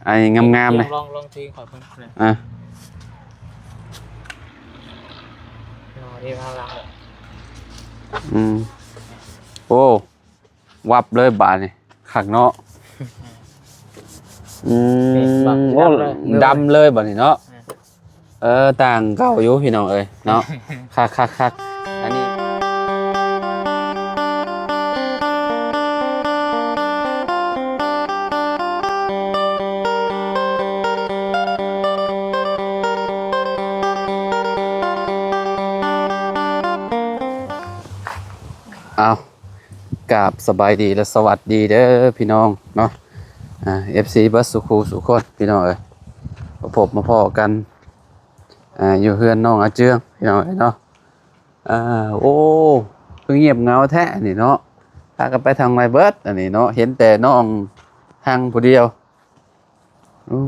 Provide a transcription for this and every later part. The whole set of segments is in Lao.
ອັນງາມໆ ລອງ ລອງເພງຂ້ອຍເບິ່ງ ອ່ະ ເນາະ ນີ້ຂ້າງຫຼັງ ອືມ ໂອ້ ວັບເລີຍບາດນີ້ ຄັກເນາະ ອືມ ນີ້ ໂອ້ ດຳເລີຍ ດຳເລີຍບາດນີ້ເນາະ ອ່າ ເອີ ຕ່າງເກົ່າຢູ່ພີ່ນ້ອງເອີຍເນາະ ຄັກໆໆ ອັນນີ້ ເອົາ ກາບສະບາຍດີ ແລະ ສະຫວັດດີເດີພີ່ນ້ອງເນາະ ອ່າ ເອັຟຊີ ເບິດສູ່ຄູ່ສູ່ຄົນພີ່ນ້ອງເອີຍ ມາພົບມາພໍ້ກັນ ອ່າ ຢູ່ເຮືອນນ້ອງອາເຈືອງພີ່ນ້ອງເອີຍເນາະ ອ່າ ໂອ້ ຄືງຽບເຫງົາແທ້ອັນນີ້ເນາະ ພາກັນໄປທາງໃດເບິດອັນນີ້ເນາະ ເຫັນແຕ່ນ້ອງຮັງຜູ້ດຽວ ໂອ້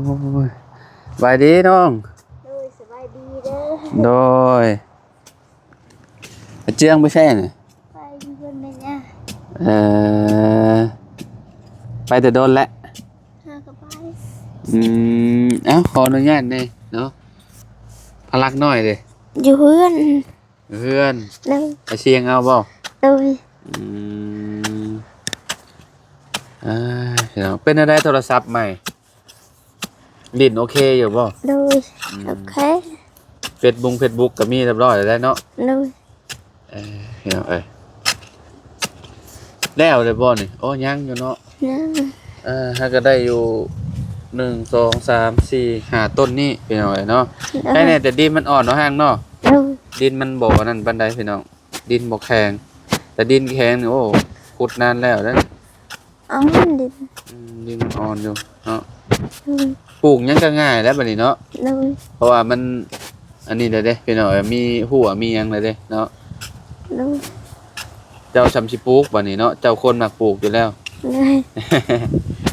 ຍ ສະບາຍດີນ້ອງ ໂດຍ ສະບາຍດີເດີ ໂດຍ ອາເຈືອງໄປໃສນີ້ ໄປຢູ່ເຮືອນແມ່ຍ່າ ເອີ ໄປແຕ່ດົນແລ້ວ ຫາກໍໄປ ອືມ ເອົ້າ ຂໍອະນຸຍາດແດ່ເນາະ ພະລັກນ້ອຍເດ ຢູ່ເຮືອນ ເຮືອນ ໂດຍ ໄປຊຽງເອົາບໍ່ ໂດຍ ອືມ ເອີ ເປັນແນວໃດໂທລະສັບໃໝ່ ຫຼິ້ນໂອເຄຢູ່ບໍ່ ໂດຍ ອືມ ໂອເຄ ເຟສບຸກ ເຟສບຸກກໍມີຮຽບຮ້ອຍແລ້ວເນາະ ໂດຍ ເອີ ພີ່ນ້ອງເອີຍ ແລ້ວແລ້ວບໍ່ນີ້ ໂອ້ ຍັງຢູ່ເນາະ ຍັງ ເອີ ຫາກໍໄດ້ຢູ່ ໜຶ່ງ ສອງ ສາມ ສີ່ ຫ້າ ຕົ້ນນີ້ພີ່ນ້ອງເອີຍເນາະ ໂດຍ ໄດ້ແນ່ແຕ່ດິນມັນອ່ອນເນາະ ຮັງເນາະ ໂດຍ ດິນມັນບໍ່ອັນນັ້ນປານໃດພີ່ນ້ອງ ດິນບໍ່ແຂງ ແຕ່ດິນແຂງນີ້ ໂອ້ ຂຸດນານແລ້ວເດ້ ອ່ອນດິນ ອືມ ດິນມັນອ່ອນຢູ່ເນາະ ອືມ ປູກຫຍັງກໍງ່າຍແລ້ວບັດນີ້ເນາະ ໂດຍ ເພາະວ່າມັນ ອັນນີ້ແຫຼະເດ້ພີ່ນ້ອງເອີຍ ມີຮົ້ວມີຫຍັງແລ້ວເດ້ເນາະ ໂດຍ ເຈົ້າຊ່ຳຊິປູກບັດນີ້ເນາະ ເຈົ້າຄົນມັກປູກຢູ່ແລ້ວ ໂດຍ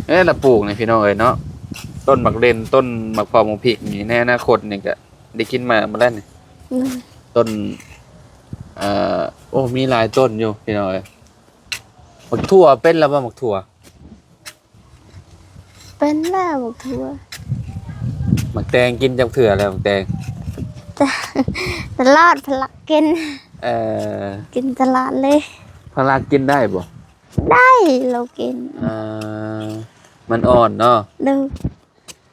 ເອີ ລະປູກນີ້ພີ່ນ້ອງເອີຍເນາະ ຕົ້ນໝາກເລັ່ນ ຕົ້ນໝາກເຜາະ ໝາກພິກນີ້ ໃນອະນາຄົດນີ້ກໍໄດ້ກິນໝາກໝົດແລ້ວນີ້ ໂດຍ ຕົ້ນ ເອີ ໂອ້ ມີຫຼາຍຕົ້ນຢູ່ພີ່ນ້ອງເອີຍ ໝາກຖົ່ວເປັນແລ້ວບໍ່ ໝາກຖົ່ວ? ເປັນແລ້ວໝາກຖົ່ວ. ໝາກແຕງກິນຈັກເທື່ອແລ້ວ ໝາກແຕງ? ຕະຫຼອດ ພະລັກກິນ. ເອີ ກິນຕະຫຼອດເລີຍ. ພະລັກກິນໄດ້ບໍ່? ໄດ້ ລາວກິນ. ເອີ ມັນອ່ອນເນາະ. ໂດຍ.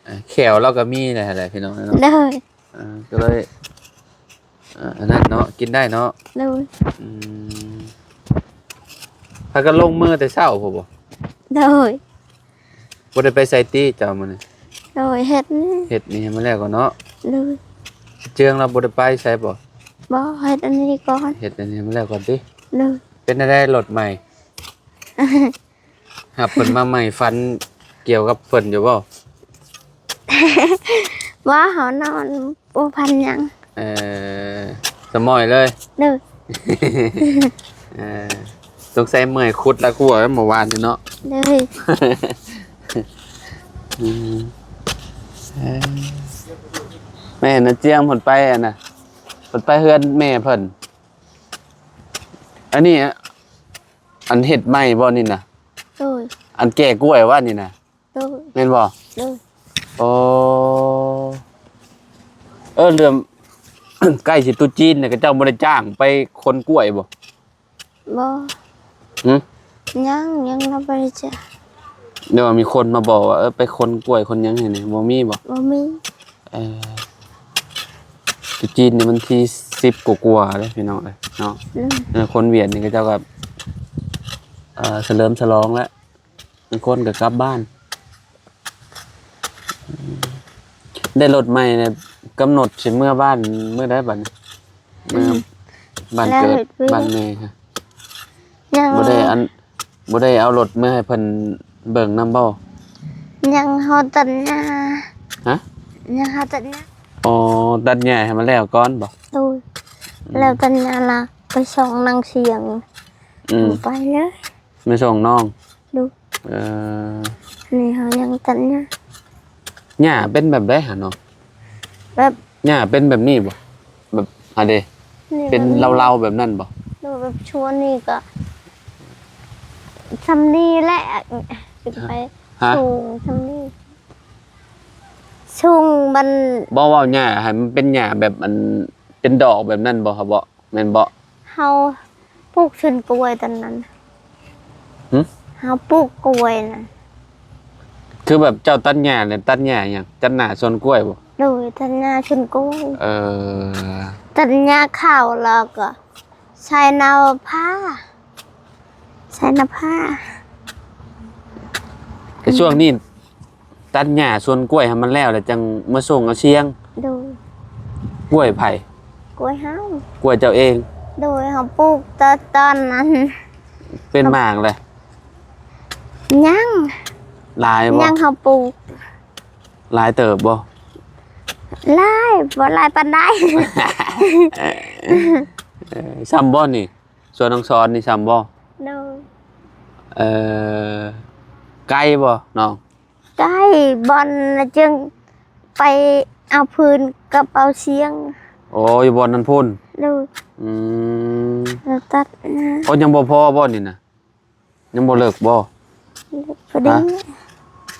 ອ່າ ແຂ້ວລາວກໍມີແຫຼະ ພີ່ນ້ອງເນາະ. ໂດຍ. ອ່າ ກໍເລີຍ ອ່າ ອັນນັ້ນເນາະ ກິນໄດ້ເນາະ. ໂດຍ. ອືມ ພາກັນລົງມືແຕ່ເຊົ້າພຸ້ນບໍ່? ໂດຍ. ບໍ່ໄດ້ໄປໃສຕິເຈົ້າມື້ນີ້? ໂດຍ ເຮັດນີ້ ເຮັດນີ້ໃຫ້ມັນແລ້ວກ່ອນເນາະ. ໂດຍ. ເຈືອງລາວບໍ່ໄດ້ໄປໃສບໍ່? ບໍ່ ເຮັດອັນນີ້ກ່ອນ ເຮັດອັນນີ້ໃຫ້ມັນແລ້ວກ່ອນຕິ. ໂດຍ. ເປັນແນວໃດລົດໃໝ່? ຮັບເພິ່ນມາໃໝ່ ຝັນກ່ຽວກັບເພິ່ນຢູ່ບໍ່? ບໍ່ ເຮົານອນບໍ່ຝັນຫຍັງ. ເອີ ສະໝອຍເລີຍ. ໂດຍ. ເອີ ສົງໄສເມື່ອຍຂຸດລະຂົວເມື່ອວານນີ້ເນາະ. ໂດຍ. ອືມ ເອີ ແມ່ນນະ ຈຽງເພິ່ນໄປອັນນະ ເພິ່ນໄປເຮືອນແມ່ເພິ່ນ. ອັນນີ້ ອັນເຮັດໃໝ່ບໍ່ນີ້ນະ? ໂດຍ. ອັນແກ່ກ້ວຍວ່ານີ້ນະ? ໂດຍ. ແມ່ນບໍ່? ໂດຍ. ໂອ້ ເອີ ເລື່ອງ ໃກ້ຊິຕຸດຈີນນີ້ ເຂົາເຈົ້າບໍ່ໄດ້ຈ້າງໄປຂົນກ້ວຍບໍ່? ບໍ່. ຫຶ? ຍັງ ຍັງບໍ່ໄດ້ຈ້າງ. ແຕ່ວ່າມີຄົນມາບອກວ່າ ເອີ ໄປຂົນກ້ວຍຂົນຫຍັງໃຫ້ນີ້ ບໍ່ມີບໍ່? ບໍ່ມີ. ເອີ ຕຸດຈີນນີ້ວັນທີສິບກວ່າໆເດ້ ພີ່ນ້ອງເອີຍເນາະ. ອືມ ເອີ ຄົນຫວຽດນີ້ເຂົາເຈົ້າກໍ ເອີ ສະເຫຼີມສະຫຼອງແລ້ວ ບາງຄົນກໍກັບບ້ານ. ໄດ້ລົດໃໝ່ແລ້ວ ກຳນົດຊິເມືອບ້ານມື້ໃດບັດນີ້? ເມືອ ອືມ ບ້ານເກີດ ແລ້ວເຮັດວຽກ ບ້ານແມ່. ຍັງ ບໍ່ໄດ້ອັນ ບໍ່ໄດ້ເອົາລົດມາໃຫ້ເພິ່ນເບິ່ງນຳບໍ່? ຍັງ ເຮົາຕັດຫຍ້າ. ຮະ? ຍັງ ເຮົາຕັດຫຍ້າ. ອໍ ຕັດຫຍ້າໃຫ້ມັນແລ້ວກ່ອນບໍ່? ໂດຍ. ອືມ ແລ້ວຕັດຫຍ້າລະໄປສ່ອງໜັງສຽງ. ອືມ ໄປເລີຍ ໄປສົ່ງນ້ອງ. ໂດຍ. ເອີ ນີ້ເຮົາຍັງຕັດຫຍ້າ. ຫຍ້າເປັນແບບໃດຫະນ້ອງ? ແບບ ຫຍ້າເປັນແບບນີ້ບໍ່? ແບບ ຫາເດ ນີ້ ເປັນເລົາໆແບບນັ້ນບໍ່? ໂດຍ. ແບບຊ່ວງນີ້ກໍຊ່ຳນີ້ແຫຼະ ຂຶ້ນໄປ ຮະ? ສູງຊ່ຳນີ້. ທຸ່ງມັນ ບໍ່ ເວົ້າຫຍ້າໃຫ້ມັນເປັນຫຍ້າແບບອັນເປັນດອກແບບນັ້ນບໍ່ ເຮົາບໍ່ ແມ່ນບໍ່? ເຮົາປູກສວນກ້ວຍຕອນນັ້ນ. ຫຶ? ເຮົາປູກກ້ວຍນະ. ຄືແບບເຈົ້າຕັດຫຍ້ານີ້ ຕັດຫຍ້າຫຍັງ? ຕັດຫຍ້າສວນກ້ວຍບໍ່? ໂດຍ ຕັດຫຍ້າສວນກ້ວຍ. ເອີ ຕັດຫຍ້າເຂົ້າ ແລ້ວກໍໃສ່ເນົ່າຜາ ໃສ່ເນົ່າຜາ. ແຕ່ຊ່ວງນີ້ຕັດຫຍ້າສວນກ້ວຍໃຫ້ມັນແລ້ວ ແລ້ວຈັ່ງມາສົ່ງເອົາຊຽງ. ໂດຍ. ກ້ວຍໃຜ? ກ້ວຍເຮົາ. ກ້ວຍເຈົ້າເອງ? ໂດຍ ເຮົາປູກແຕ່ຕອນນັ້ນ. ເປັນໝາກແລ້ວ? ຍັງ. ຫຼາຍບໍ່? ຍັງ ເຮົາປູກ. ຫຼາຍເຕີບບໍ່? ຫຼາຍ ບໍ່ຫຼາຍປານໃດ. ເອີ ຊ່ຳບໍ່ນີ້? ສວນນ້ອງສອນນີ້ຊ່ຳບໍ່? ໂດຍ. ເອີ ໄກບໍ່ນ້ອງ? ໄກ ບ່ອນນະຈຶ່ງໄປເອົາຟືນກັບເອົາຊຽງ. ໂອ້ ຢູ່ບ່ອນນັ້ນພຸ້ນ? ໂດຍ. ອືມ ແລ້ວຕັດນະ. ໂອ້ ຍັງບໍ່ພໍບໍ່ນີ້ນະ? ຍັງບໍ່ເລິກບໍ່? ພໍດີ. ຫະ?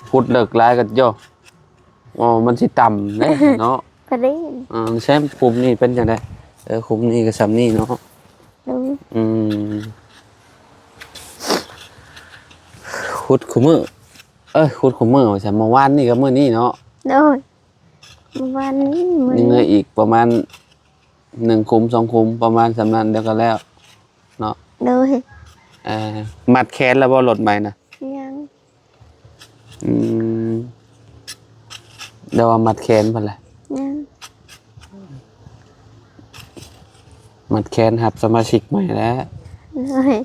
ຂຸດເລິກຫຼາຍກໍໂຍ ໂອ້ ມັນຊິຕ່ຳເດ້ເນາະ. ພໍດີ. ເອີ ແຊມຂຸມນີ້ເປັນຈັ່ງໃດ? ເອີ ຂຸມນີ້ກໍຊ່ຳນີ້ເນາະ. ໂດຍ. ອືມ ຂຸດຄູ່ມື້ ເອີ ຂຸດຄູ່ມື້ວ່າຊັ້ນ ເມື່ອວານນີ້ກັບມື້ນີ້ເນາະ. ໂດຍ. ເມື່ອວານນີ້ ມື້ນີ້ ຍັງເຫຼືອອີກປະມານໜຶ່ງຂຸມສອງຂຸມ ປະມານສ່ຳນັ້ນ ດຽວກໍແລ້ວເນາະ. ໂດຍ. ເອີ ມັດແຂນແລ້ວບໍ່ ລົດໃໝ່ນະ? ຍັງ. ອືມ ດຽວວ່າມັດແຂນພຸ້ນແຫຼະ. ຍັງ. ມັດແຂນຮັບສະມາຊິກໃໝ່ແລ້ວ. ໂດຍ.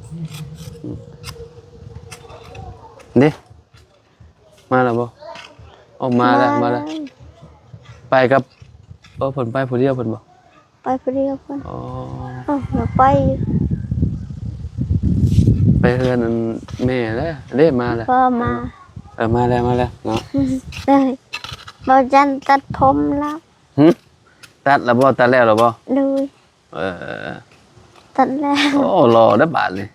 ເດ້ ມາແລ້ວບໍ່? ອອກມາແລ້ວ ມາແລ້ວ ມາແລ້ວ. ໄປກັບ ເອີ ເພິ່ນໄປຜູ້ດຽວເພິ່ນບໍ່? ໄປຜູ້ດຽວເພິ່ນ. ອໍ ເອີ ຢາກໄປ ໄປເຮືອນອັນແມ່ແລ້ວ. ເດ້ ມາແລ້ວ ພໍ່ມາ. ເອີ ມາແລ້ວ ມາແລ້ວເນາະ. ເອີ ເບົາຈັນຕັດຜົມແລ້ວ. ຫຶ? ຕັດແລ້ວບໍ່? ຕັດແລ້ວແລ້ວບໍ່? ໂດຍ. ເອີ ຕັດແລ້ວ. ໂອ້ ຫຼໍ່ເດ້ບາດນີ້.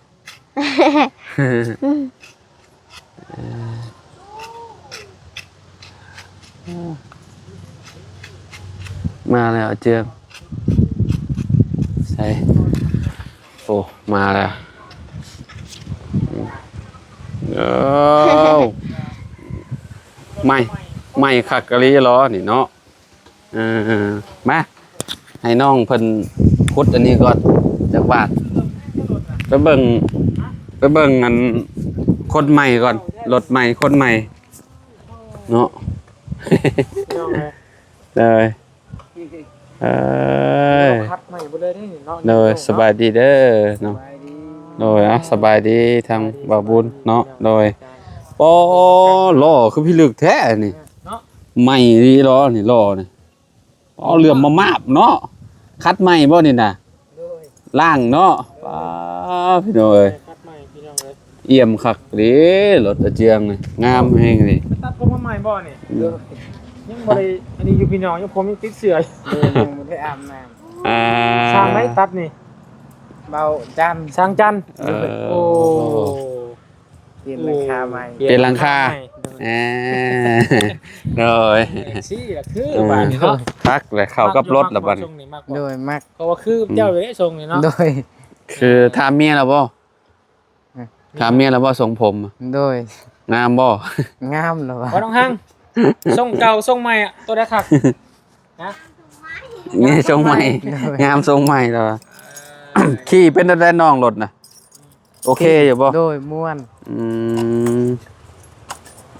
ມາແລ້ວເຈີງ ໃສ່ ໂອ້ ມາແລ້ວ. ໂອ້ ໃໝ່ ໃໝ່ຄັກອີ່ຫຼີຫຼໍ່ນີ້ເນາະ. ເອີ ມາ ໃຫ້ນ້ອງເພິ່ນຂຸດອັນນີ້ກ່ອນຈັກບາດ. ໄປເບິ່ງ ໄປເບິ່ງອັນຄົນໃໝ່ກ່ອນ ລົດໃໝ່ ຄົນໃໝ່ເນາະ. ໂດຍ ເອີ ຄັດໃໝ່ເບິດເລີຍເດ້ເນາະ. ໂດຍ ສະບາຍດີເດີເນາະ. ສະບາຍດີ. ໂດຍ ເອົາ ສະບາຍດີທາງບ່າວບຸນເນາະ. ໂດຍ ໂອ້ ຫຼໍ່ຄືພິລຶກແທ້ນີ້ເນາະ. ໃໝ່ອີ່ຫຼີຫຼໍ່ນີ້ ຫຼໍ່ນີ້. ອໍ ເຫຼື້ອມມາມາບເນາະ. ຄັດໃໝ່ບໍ່ນີ້ນະ? ໂດຍ. ລ້າງເນາະ. ໂດຍ. ປ້າ ພີ່ນ້ອງເອີຍ ຄັດໃໝ່ພີ່ນ້ອງເອີຍ. ອຽມຄັກເດ້ ລົດອາເຈືອງນີ້ ງາມແຮງນີ້. ໄປຕັດຜົມມາໃໝ່ບໍ່ນີ້? ອືມ. ໂດຍ. ຍັງບໍ່ໄດ້ອັນນີ້ຢູ່ພີ່ນ້ອງ ຍັງຜົມຍັງຕິດເສື້ອຢູ່. ໂດຍ ຍັງບໍ່ໄດ້ອາບນ້ຳ. ອ່າ ຊ່າງໃດຕັດນີ້? ເບົາຈັນ ຊ່າງຈັນ. ເອີ ໂອ້. ປ່ຽນຫຼັງຄາໃໝ່. ປ່ຽນຫຼັງຄາ. ໂດຍ. ເອີ ຊີ້ລະຄື ເອີ ບາດນີ້ເນາະ. ຄັກເລີຍ ເຂົ້າກັບລົດລະບາດນີ້. ໂດຍ ມັກ. ເພາະວ່າຄືເຈົ້າເດ້ຊົງນີ້ເນາະ. ໂດຍ. ຄືຖາມເມຍລະບໍ່? ຮະ? ຖາມເມຍລະບໍ່ຊົງຜົມ? ໂດຍ. ງາມບໍ່? ງາມລະວ່າ. ບໍ່ຕ້ອງຮັ່ງ ຊົງເກົ່າຊົງໃໝ່ ໂຕໃດຄັກ? ຮະ? ນີ້ຊົງໃໝ່. ໂດຍ. ງາມຊົງໃໝ່ລະວ່າ. ເອີ ຂີ່ເປັນແນວໃດນ້ອງລົດນະ? ໂອເຄຢູ່ບໍ່? ໂດຍ ມ່ວນ. ອືມ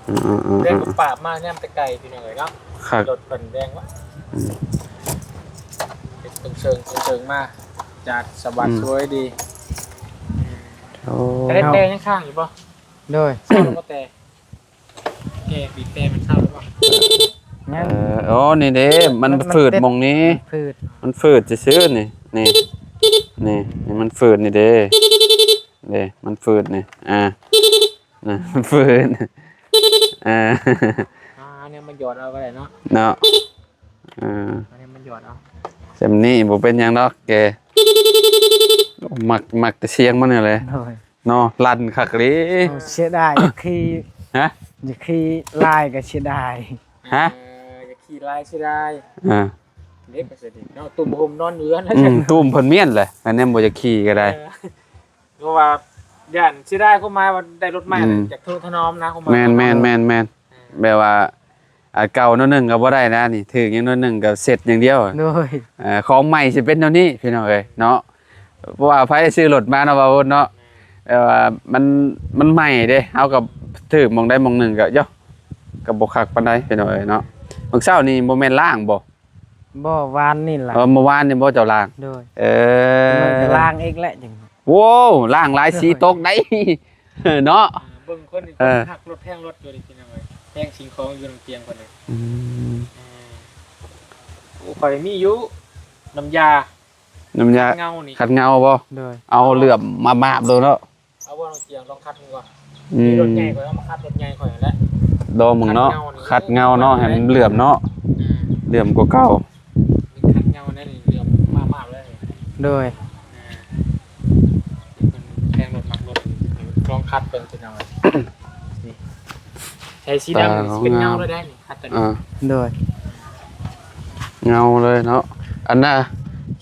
ເອີໆໆ ແລ່ນປາບມາຍາມແຕ່ໄກພີ່ນ້ອງເອີຍເນາະ. ຄັກ. ລົດເພິ່ນແດງວະ. ອືມ ເປັນເຊີງເຊີງມາ ຈາດສະຫວັດ ອືມ ສວຍດີ. ໂອ້ ແຕ່ແຕ່ຍັງຄ້າງຢູ່ບໍ່? ໂດຍ. ເຊົາແລ້ວບໍ່ແຕ່? ແກະ ບີບແຕ່ມັນເຊົາແລ້ວບໍ່? ຍັງ. ເອີ ໂອ້ ນີ້ເດ້ ມັນ ມັນ ມັນຝືດ ຕິດ ໝ່ອງນີ້ ມັນຝືດ ມັນຝືດຊື່ໆ ນີ້ ນີ້ ນີ້ ນີ້ມັນຝືດນີ້ເດ້ ເດ້ ມັນຝືດນີ້ ອ່າ ນະ ມັນຝືດ ອ່າ ອ່າ ເອົາແນວມາຫຍອດເອົາກໍໄດ້ເນາະ ເນາະ ເອີ ເອົາແນວມາຫຍອດເອົາ ແບບນີ້ບໍ່ເປັນຫຍັງດອກແກ ມັກ ມັກແຕ່ສຽງມັນນີ້ແຫຼະ ໂດຍ. ເນາະ ລັ່ນຄັກເລີຍ. ໂອ້ ເສຍດາຍ ຢາກຂີ່ ຮະ? ຢາກຂີ່ຫຼາຍກໍເສຍດາຍ. ຮະ? ເອີ ຢາກ ຂີ່ຫຼາຍເສຍດາຍ ອ່າ ເດັກກໍເສຍເດັກເນາະ ຕຸ້ມຫົ່ມນອນຢູ່ເຮືອນ ອືມ ຕຸ້ມເພິ່ນມ້ຽນແຫຼະ ອັນນີ້ບໍ່ຢາກຂີ່ກໍໄດ້ ເອີ ເພາະວ່າຢ້ານເສຍດາຍ ຄວາມໝາຍວ່າໄດ້ລົດໃໝ່ ອືມ ຢາກທະນຸຖະໜອມນະ ຄວາມໝາຍ ແມ່ນໆໆໆ ເອີ ແບບວ່າ ອ່າ ເກົ່າໜ້ອຍໜຶ່ງກໍບໍ່ໄດ້ນະ ນີ້ຖືກຫຍັງໜ້ອຍໜຶ່ງກໍເຊັດຢ່າງດຽວ ໂດຍ ເອີ ຂອງໃໝ່ຊິເປັນແນວນີ້ ພີ່ນ້ອງເອີຍເນາະ ເພາະວ່າໃຜຊື້ລົດມາເນາະ ບ່າວບຸນເນາະ ແຕ່ວ່າມັນ ມັນໃໝ່ເດ້ ເຮົາກໍຖືກໝ່ອງໃດໝ່ອງໜຶ່ງກໍ ໂຢ ກໍບໍ່ຄັກປານໃດ ພີ່ນ້ອງເອີຍເນາະ ມື້ເຊົ້ານີ້ບໍ່ແມ່ນລ້າງບໍ່? ບໍ່ ວານນີ້ລະ ເອີ ມື້ວານນີ້ບໍ່ເຈົ້າລ້າງ? ໂດຍ ເອີ ມັນກໍລ້າງອີກແຫຼະຈັ່ງ ໂວ້ ລ້າງຫຼາຍສີຕົກໄດ໋ ເນາະ ອ່າ ເບິ່ງຄົນນີ້ ເອີ ຄົນຮັກລົດແພງລົດຢູ່ນີ້ ພີ່ນ້ອງເອີຍ ແພງສິ່ງຂອງຢູ່ນຳຕຽງເພິ່ນນີ້ ອືມ ເອີ ໂອ້ ຂ້ອຍມີຢູ່ ນ້ຳຢາ ນ້ຳຢາຂັດເງົານີ້ ຂັດເງົາບໍ່? ໂດຍ ເອົາເຫຼື້ອມມາບໆໂລດເນາະ ເອົາບໍ່ນ້ອງຕຽງ ລອງຂັດເບິ່ງກ່ອນ ອືມ ມີລົດໃຫຍ່ຂ້ອຍເອົາມາຂັດລົດໃຫຍ່ຂ້ອຍຫັ້ນແຫຼະ ລອງເບິ່ງເນາະ ຂັດເງົານີ້ ຂັດເງົາເນາະ ໃຫ້ມັນເຫຼື້ອມເນາະ ອ່າ ເຫຼື້ອມກວ່າເກົ່າ ຂັດເງົາແນວນີ້ເຫຼື້ອມມາກໆເລີຍ ໂດຍ ອ່າ ເພິ່ນແພງລົດມັກລົດ ລອງຂັດເບິ່ງ ພີ່ນ້ອງ ນີ້ ໃສ່ສີດຳນີ້ ຕາ ຊິເປັນເງົາເລີຍໄດ໋ນີ້ ຂັດຕົວນີ້ ອ່າ ໂດຍ ເງົາເລີຍເນາະ ອັນນ່າ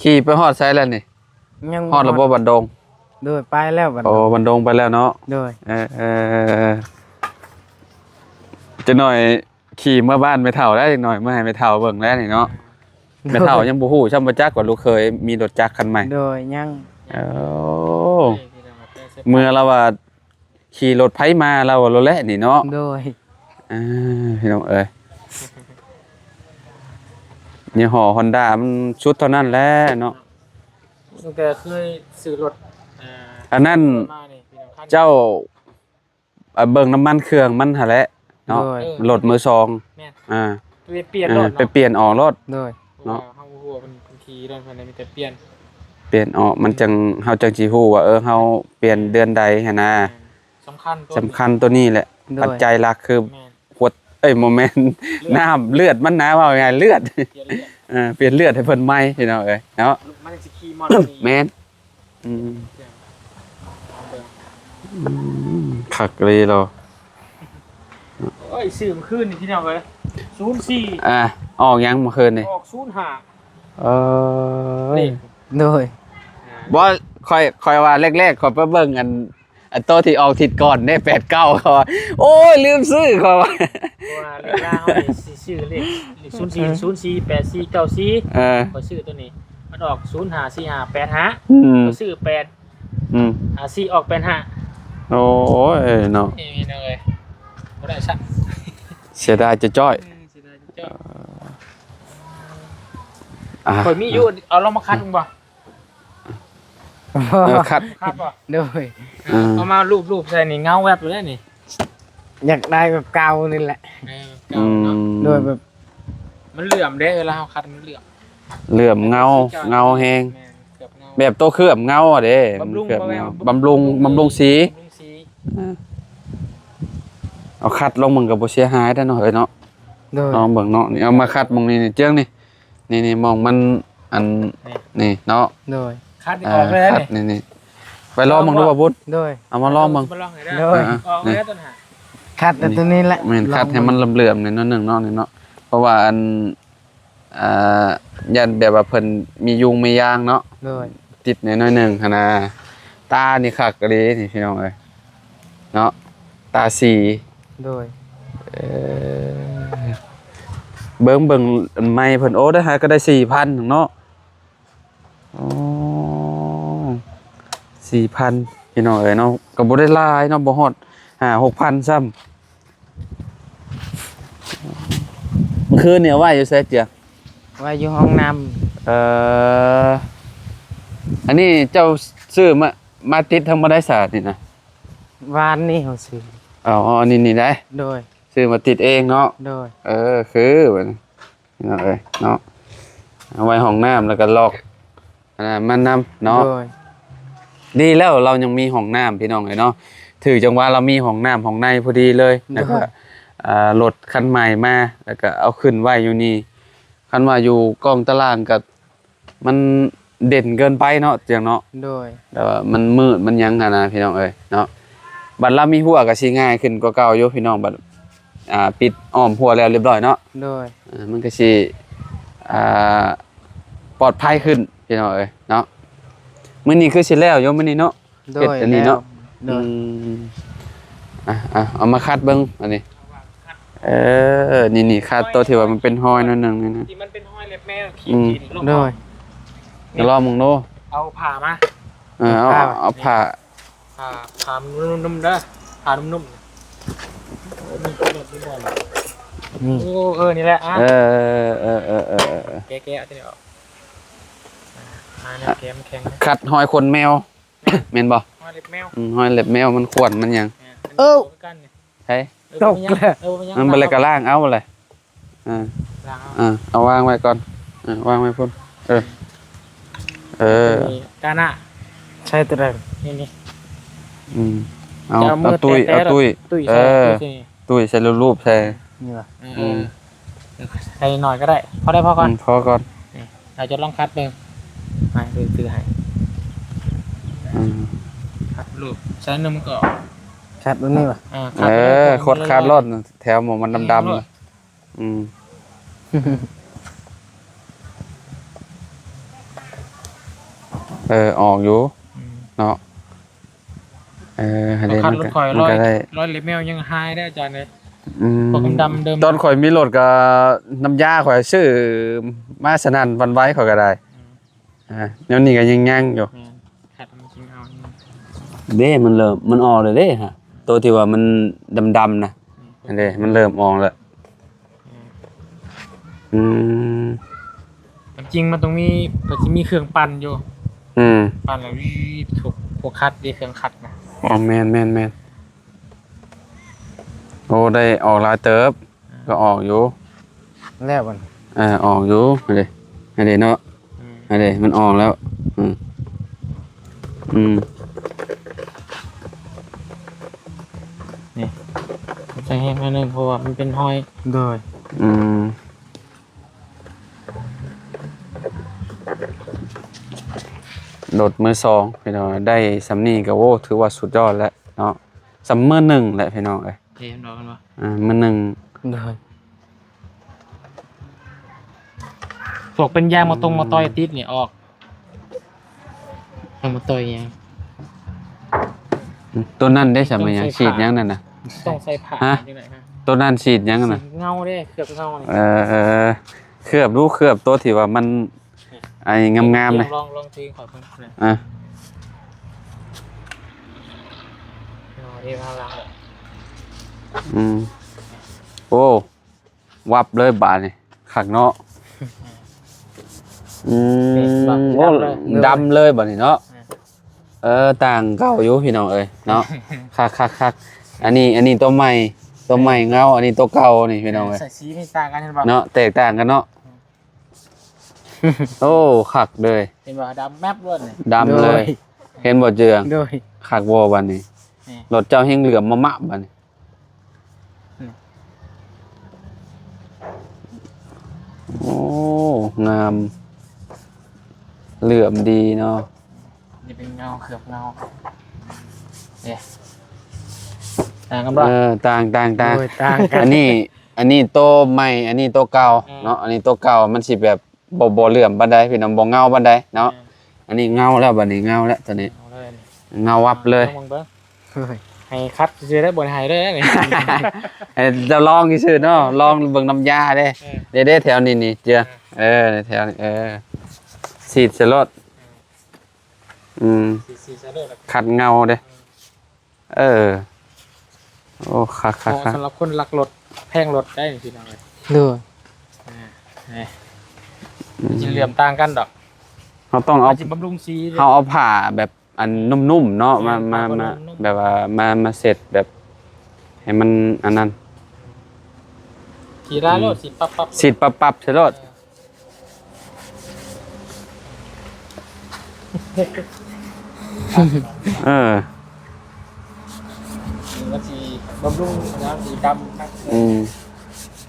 ຂີ່ໄປຮອດໃສແລ້ວນີ້? ຍັງ ຮອດແລ້ວບໍ່ ບໍ່ຮອດ ບ້ານດົງ? ໂດຍ ໄປແລ້ວບ້ານ ໂອ້ ດົງ ບ້ານດົງໄປແລ້ວເນາະ ໂດຍ ເອີ ເອີ ຈັກໜ້ອຍຂີ່ເມືອບ້ານແມ່ເຖົ້າໄດ້ ຈັກໜ້ອຍເມືອໃຫ້ແມ່ເຖົ້າເບິ່ງແລ້ວນີ້ເນາະ ໂດຍ ແມ່ເຖົ້າຍັງບໍ່ຮູ້ຊ້ຳ ບໍ່ຈັກວ່າລູກເຂີຍມີລົດຈັກຄັນໃໝ່ ໂດຍ ຍັງ ໂອ້ ເມືອລາວວ່າ ຂີ່ລົດໃຜມາລາວວ່າໂລແລະນີ້ເນາະ ໂດຍ ອ່າ ພີ່ນ້ອງເອີຍ ຍີ່ຫໍ້ຮອນດ້າມັນສຸດເທົ່ານັ້ນແຫຼະເນາະ ຕັ້ງແຕ່ເຄີຍຊື້ລົດ ອ່າ ອັນນັ້ນ ມານີ້ ເຈົ້າ ອ່າ ເບິ່ງນ້ຳມັນເຄື່ອງມັນຫັ້ນແຫຼະເນາະ ໂດຍ ລົດມືສອງ ແມ່ນ ອ່າ ໄປປ່ຽນ ເອີ ໂລດເນາະ ໄປປ່ຽນອອກໂລດ ໂດຍ ເນາະ ເຮົາບໍ່ຮູ້ວ່າເພິ່ນ ເພິ່ນຂີ່ລົດເພິ່ນມີແຕ່ປ່ຽນ ປ່ຽນອອກ ມັນຈັ່ງ ເຮົາຈັ່ງຊິຮູ້ວ່າ ເອີ ເຮົາປ່ຽນເດືອນໃດຫັ້ນນະ ແມ່ນ ສຳຄັນໂຕນີ້ ສຳຄັນໂຕນີ້ແຫຼະ ໂດຍ ປັດໄຈຫຼັກຄື ແມ່ນ ຫົວ ເອີຍ ບໍ່ແມ່ນ ເລືອດ ນ້ຳເລືອດມັນນະ ເວົ້າງ່າຍໆ ເລືອດ ປ່ຽນເລືອດ ເອີ ປ່ຽນເລືອດໃຫ້ເພິ່ນໃໝ່ ພີ່ນ້ອງເອີຍເນາະ ມັນຊິຂີ່ມ່ອນນີ້ ແມ່ນ ອືມ ເບິ່ງ ອືມ ຄັກເລີຍເນາະ ໂອ້ຍ ຊື້ມື້ຄືນນີ້ ພີ່ນ້ອງເອີຍ ສູນສີ່ ອ່າ ອອກຫຍັງມື້ຄືນນີ້? ອອກສູນຫ້າ ເອີ ເລກ ໂດຍ ອ່າ ບໍ່ ຂ້ອຍ ຂ້ອຍວ່າແລກໆ ຂ້ອຍໄປເບິ່ງອັນ ອັນໂຕທີ່ອອກທິດກ່ອນເດ້ ແປດເກົ້າ ເຂົາວ່າ ໂອ້ຍ ລືມຊື້ ເຂົາວ່າ ເພາະວ່າເລກລາວເຮົານີ້ຊິຊື້ເລກ ເລກສູນສີ່ ເອີ ສູນສີ່ ແປດສີ່ ເກົ້າສີ່ ເອີ ຂ້ອຍຊື້ໂຕນີ້ ມັນອອກສູນຫ້າ ສີ່ຫ້າ ແປດຫ້າ ອືມ ຂ້ອຍຊື້ແປດ ອືມ ຫ້າສີ່ ອອກແປດຫ້າ ໂອ້ຍເນາະ ນີ້ພີ່ນ້ອງເອີຍ ບໍ່ໄດ້ຊ້ຳ ເສຍດາຍຈ້ອຍໆ ເອີ ເສຍດາຍຈ້ອຍ ອ່າ ຂ້ອຍມີຢູ່ ເອົາລອງມາຂັດເບິ່ງບໍ່? ເອີ ຂັດ ຄັກບໍ່? ໂດຍ ເອີ ເອົາມາລູບໆໃສ່ນີ້ ເງົາແວັບເລີຍນີ້ ຢາກໄດ້ແບບເກົ່ານີ້ແຫຼະ ເອີ ເກົ່າເນາະ ອືມ ໂດຍ ແບບ ມັນເຫຼື້ອມເດ້ ເວລາເຮົາຂັດມັນເຫຼື້ອມ ເຫຼື້ອມເງົາ ເງົາແຮງ ແມ່ນ ເກືອບເງົາ ແບບໂຕເຄື່ອມເງົາເດ້ ບຳລຸງ ເກືອບເງົາ ບຳລຸງ ບຳລຸງສີ ບຳລຸງສີ ອ່າ ເອົາຂັດລອງເບິ່ງກໍບໍ່ເສຍຫາຍເດ້ເນາະ ເອີຍເນາະ ໂດຍ ລອງເບິ່ງເນາະ ນີ້ເອົາມາຂັດໝ່ອງນີ້ ນີ້ເຈືອງນີ້ ນີ້ໆ ໝ່ອງມັນ ອັນ ນີ້ ນີ້ເນາະ ໂດຍ ຂັດນີ້ ອ່າ ອອກເລີຍ ຂັດນີ້ ນີ້ ໄປລອງເບິ່ງດູ ອອກບໍ່? ບໍ່າບຸນ ໂດຍ ເອົາມາລອງເບິ່ງ ມາລອງໃຫ້ໄດ້ ໂດຍ ອ່າ ອອກແລ້ວ ນີ້ ຕົວໜ້າ ຂັດແຕ່ຕົວນີ້ແຫຼະ ແມ່ນ ລອງ ຂັດໃຫ້ມັນເຫຼື້ອມໆ ໜ້ອຍໜຶ່ງເນາະ ນີ້ເນາະ ເພາະວ່າ ອັນ ອ່າ ຢ້ານແບບວ່າເພິ່ນມີຍຸງມີຍາງເນາະ ໂດຍ ຕິດແດ່ໜ້ອຍໜຶ່ງຫັ້ນນະ ຕານີ້ຄັກອີ່ຫຼີນີ້ ພີ່ນ້ອງເອີຍ ເນາະ ຕາສີ ໂດຍ ເອີ ເບິ່ງ ເບິ່ງໄມ້ເພິ່ນ ໂອ້ ໄດ້ຫາກໍໄດ້ສີ່ພັນເນາະ ອໍ ສີ່ພັນ ພີ່ນ້ອງເອີຍເນາະ ກໍບໍ່ໄດ້ຫຼາຍເນາະ ບໍ່ຮອດຫ້າຫົກພັນຊ້ຳ ມື້ຄືນນີ້ເອົາໄວ້ຢູ່ໃສເຈຍ? ໄວ້ຢູ່ຫ້ອງນ້ຳ ເອີ ອັນນີ້ເຈົ້າຊື້ມາ ມາຕິດທັງໝົດໄດ້ສານີ້ນະ? ວານນີ້ເຮົາຊື້ ອໍ ອັນນີ້ນີ້ໄດ໋ ໂດຍ ຊື້ມາຕິດເອງເນາະ ໂດຍ ເອີ ຄືບັດນີ້ ພີ່ນ້ອງເອີຍເນາະ ເອົາໄວ້ຫ້ອງນ້ຳ ແລ້ວກໍລັອກ ອັນນັ້ນມັນນຳເນາະ ໂດຍ ດີແລ້ວລາວຍັງມີຫ້ອງນ້ຳ ພີ່ນ້ອງເອີຍເນາະ ຖືກຈັງຫວະລາວມີຫ້ອງນ້ຳຫ້ອງໃນພໍດີເລີຍ ໂດຍ ແລ້ວກໍ ອ່າ ລົດຄັນໃໝ່ມາ ແລ້ວກໍເອົາຂຶ້ນໄວ້ຢູ່ນີ້ ຄັນວ່າຢູ່ກ້ອງຕາລ່າງກໍ ມັນເດັ່ນເກີນໄປເນາະ ຈຽງເນາະ ໂດຍ ແຕ່ວ່າມັນມືດມັນຫຍັງຫັ້ນນະ ພີ່ນ້ອງເອີຍເນາະ ບັດລາວມີຮົ້ວກໍຊິງ່າຍຂຶ້ນກວ່າເກົ່າຢູ່ ພີ່ນ້ອງ ບັດ ອ່າ ປິດອ້ອມຮົ້ວແລ້ວລຽບລ້ອຍເນາະ. ໂດຍ ເອີ ມັນກໍຊິ ອ່າ ປອດໄພຂຶ້ນພີ່ນ້ອງເອີຍເນາະ. ມື້ນີ້ຄືຊິແລ້ວຢູ່ມື້ນີ້ເນາະ. ໂດຍ ເຮັດອັນນີ້ເນາະ. ແລ້ວ ໂດຍ ອືມ ອ່ະ ອ່ະ ເອົາມາຂັດເບິ່ງອັນນີ້. ເອີ ນີ້ໆ ຂັດໂຕທີ່ວ່າມັນເປັນຮອຍໜ້ອຍໜຶ່ງນີ້ນະ ທີ່ມັນເປັນຮອຍເລັບແມວຂີດ ອືມ ຂີດລົງ. ໂດຍ ລອງເບິ່ງດູ ເອົາຜ້າມາ. ເອີ ເອົາ ເອົາຜ້າ ເອົາຜ້າ ຜ້າ ຜ້ານຸ້ມໆເດີ ຜ້ານຸ້ມໆ. ອືມ ໂອ້ ເອີ ນີ້ແຫຼະ ອ່ະ ເອີ ເອີ ແກະໆ ເອົາຕົວນີ້ອອກ ອ່າ ຫາແນວແກະມັນແຂງ ຂັດຮອຍຂົນແມວ. ແມ່ນບໍ່? ຮອຍເລັບແມວ ອືມ ຮອຍເລັບແມວມັນຂ່ວນມັນຫຍັງ. ແມ່ນ ເອີ ຄືກັນນີ້ ໃສ ເອີ ຕົກແລ້ວ ເອີ ບໍ່ເປັນຫຍັງ ມັນບໍ່ໄດ້ກະລ້າງເອົາແຫຼະ. ອ່າ ລ້າງເອົາ ອ່າ ເອົາວາງໄວ້ກ່ອນ ອ່າ ວາງໄວ້ພຸ້ນ. ເອີ ເອີ ການະ ໃຊ້ຕົວໃດ? ນີ້ໆ ອືມ ເອົາ ເອົາຕຸ້ຍ ເອົາຕຸ້ຍ ຕຸ້ຍໃສ່ ເອີ ຕຸ້ຍໃສ່ ຕຸ້ຍໃສ່ຮູບໆໃສ່ ນີ້ຫວາ? ເອີ ອືມ ໃສ່ໜ້ອຍກໍໄດ້ ພໍໄດ້ ພໍກ່ອນ ອືມ ພໍກ່ອນ. ນີ້ ເຮົາຈະລອງຂັດເບິ່ງ ມາ ຖືໃຫ້. ອືມ ຂັດຮູບໃສ່ໜຶ່ງມັນກໍອອກ ຂັດແບບນີ້ຫວາ? ເອີ ຂັດ ເອີ ເລີຍ ຂົດຂາດໂລດ ແຖວໝ່ອງມັນດຳໆ ອືມ ເອີ ອອກຢູ່ ອືມ ເນາະ. ເອີ ອັນນີ້ມັນກໍ ມັນກໍໄດ້ ລອຍເລັບແມວຍັງຫາຍເດ້ອາຈານເອີຍ. ອືມ ພວກດຳໆເດີມ ຕອນຂ້ອຍມີລົດກໍນ້ຳຢາຂ້ອຍຊື້ມາສະນັ້ນຫວັ່ນໄຫວຂ້ອຍກໍໄດ້. ອືມ ອ່າ ແນວນີ້ກໍຍັງຍັງຢູ່ ແມ່ນ ຂັດມັນຈຶ່ງເອົາເດ້. ມັນເລີ່ມ ມັນອອກແລ້ວເດ້ ໂຕທີ່ວ່າມັນດຳໆນະ. ອືມ ອັນເດ້ ມັນເລີ່ມອອກແລ້ວ. ອືມ ອືມ ຄວາມຈິງມັນຕ້ອງມີ ກໍຊິມີເຄື່ອງປັ່ນຢູ່. ອືມ ປັ່ນແລ້ວວີບ ພວກຂັດເດ້ ເຄື່ອງຂັດນະ. ອໍ ແມ່ນໆໆ ໂອ້ ໄດ້ອອກຫຼາຍເຕີບ. ອ່າ ກໍອອກຢູ່ ແລ້ວບັດນີ້ ເອີ ອອກຢູ່ ຫັ້ນເດ້ ຫັ້ນເດ້ເນາະ. ອືມ ຫັ້ນເດ້ ມັນອອກແລ້ວ. ອືມ ອືມ ນີ້ ໃສ່ແຮງໜ້ອຍໜຶ່ງ ເພາະວ່າມັນເປັນຮອຍ. ໂດຍ ອືມ ລົດມືສອງພີ່ນ້ອງ ໄດ້ສ່ຳນີ້ກໍ ໂອ້ ຖືວ່າສຸດຍອດແລ້ວເນາະ. ສ່ຳມືໜຶ່ງແຫຼະພີ່ນ້ອງເອີຍ. ເຫັນບໍ່ ເຫັນບໍ່? ອ່າ ມື້ໜຶ່ງ ໂດຍ ພວກເປັນຢາງມາຕົງມາຕ່ອຍຕິດນີ້ອອກ. ຢາງມາຕ່ອຍຫຍັງ? ຕົວນັ້ນໄດ້ສະໄໝຫຍັງ? ສີດຫຍັງນັ້ນນະ? ຕ້ອງໃສ່ຜ້າ. ຮະ? ຈັ່ງໃດ? ຕົວນັ້ນສີດຫຍັງນັ້ນນະ? ສີດເງົາເດ້ ເຄືອບເງົານີ້. ເອີ ເອີ ເຄືອບດູ ເຄືອບຕົວທີ່ວ່າມັນ ນີ້ ໄອ້ງາມໆ ລອງ ລອງ ລອງຖືໃຫ້ຂ້ອຍເບິ່ງ. ອ່າ ເອົາ ນີ້ມາລ້າງເລີຍ. ອືມ ໂອ້ ວັບເລີຍບາດນີ້ ຄັກເນາະ. ອືມ ນີ້ ໂອ້ ດຳເລີຍ ດຳເລີຍບາດນີ້ເນາະ. ອ່າ ເອີ ຕ່າງເກົ່າຢູ່ພີ່ນ້ອງເອີຍເນາະ. ຄັກໆໆ ອັນນີ້ ອັນນີ້ຕົວໃໝ່ ຕົວໃໝ່ເງົາ ອັນນີ້ຕົວເກົ່ານີ້ພີ່ນ້ອງເອີຍ. ໃສ່ສີນີ້ຕ່າງກັນເຫັນບໍ່? ເນາະ ແຕກຕ່າງກັນເນາະ. ໂອ້ ຄັກເລີຍ ເຫັນບໍ່? ດຳແມັບໂລດນີ້ ດຳເລີຍ. ໂດຍ ເຫັນບໍ່ເຈືອງ? ໂດຍ ຄັກບໍ່ບາດນີ້? ນີ້ ລົດເຈົ້າແຮ່ງເຫຼື້ອມມະມະບາດນີ້. ນີ້ ໂອ້ ງາມ ເຫຼື້ອມດີເນາະ. ນີ້ເປັນເງົາ ເຄືອບເງົາເດ້. ຕ່າງກັນບໍ່? ເອີ ຕ່າງ ຕ່າງ ຕ່າງ. ໂດຍ ຕ່າງກັນ. ອັນນີ້ ອັນນີ້ໂຕໃໝ່ ອັນນີ້ໂຕເກົ່າ ອືມ ເນາະ. ອັນນີ້ໂຕເກົ່າມັນຊິແບບ ບໍ່ ບໍ່ເຫຼື້ອມປານໃດພີ່ນ້ອງ ບໍ່ເງົາປານໃດເນາະ. ອືມ ອັນນີ້ເງົາແລ້ວ ບາດນີ້ເງົາແລ້ວ ຕອນນີ້ ເງົາແລ້ວ ເງົາວັບເລີຍ. ລອງເບິ່ງເບິ່ງ ເຮີ້ຍ ໃຫ້ຂັດຊື່ໆເດ້ ບໍ່ໄດ້ໃຫ້ເດີນີ້ ໃຫ້ເຈົ້າລອງຊື່ໆເນາະ. ເອີ ລອງເບິ່ງນ້ຳຢາເດ້. ເອີ ເດ້ໆ ແຖວນີ້ນີ້ເຈ້ຍ. ເອີ ເອີ ແຖວນີ້ ເອີ ສີດໃສ່ໂລດ. ອືມ ສີດ ສີດໃສ່ໂລດ ຂັດເງົາເດ້. ເອີ ເອີ ໂອ້ ຄັກໆໆ ເພາະສຳລັບຄົນລັກລົດ ແພງລົດໄດ້ພີ່ນ້ອງເອີຍ. ໂດຍ ອ່າ ນີ້ ອືມ ຊິເຫຼື້ອມຕ່າງກັນດອກ. ເຮົາຕ້ອງເອົາ ຊິບຳລຸງສີເດ້ ເຮົາເອົາຜ້າແບບອັນນຸ້ມໆເນາະ ແມ່ນ ມາ ມາ ຜ້າ ມາ ແບບວ່າມາ ມາເຊັດແບບໃຫ້ມັນອັນນັ້ນ ສີດາໂລດ ອືມ ສີດປັບໆ ສີດປັບໆໃສ່ໂລດ. ເອີ ເອີ ມັນຊິບຳລຸງນະ ສີດຳຄັກ. ອືມ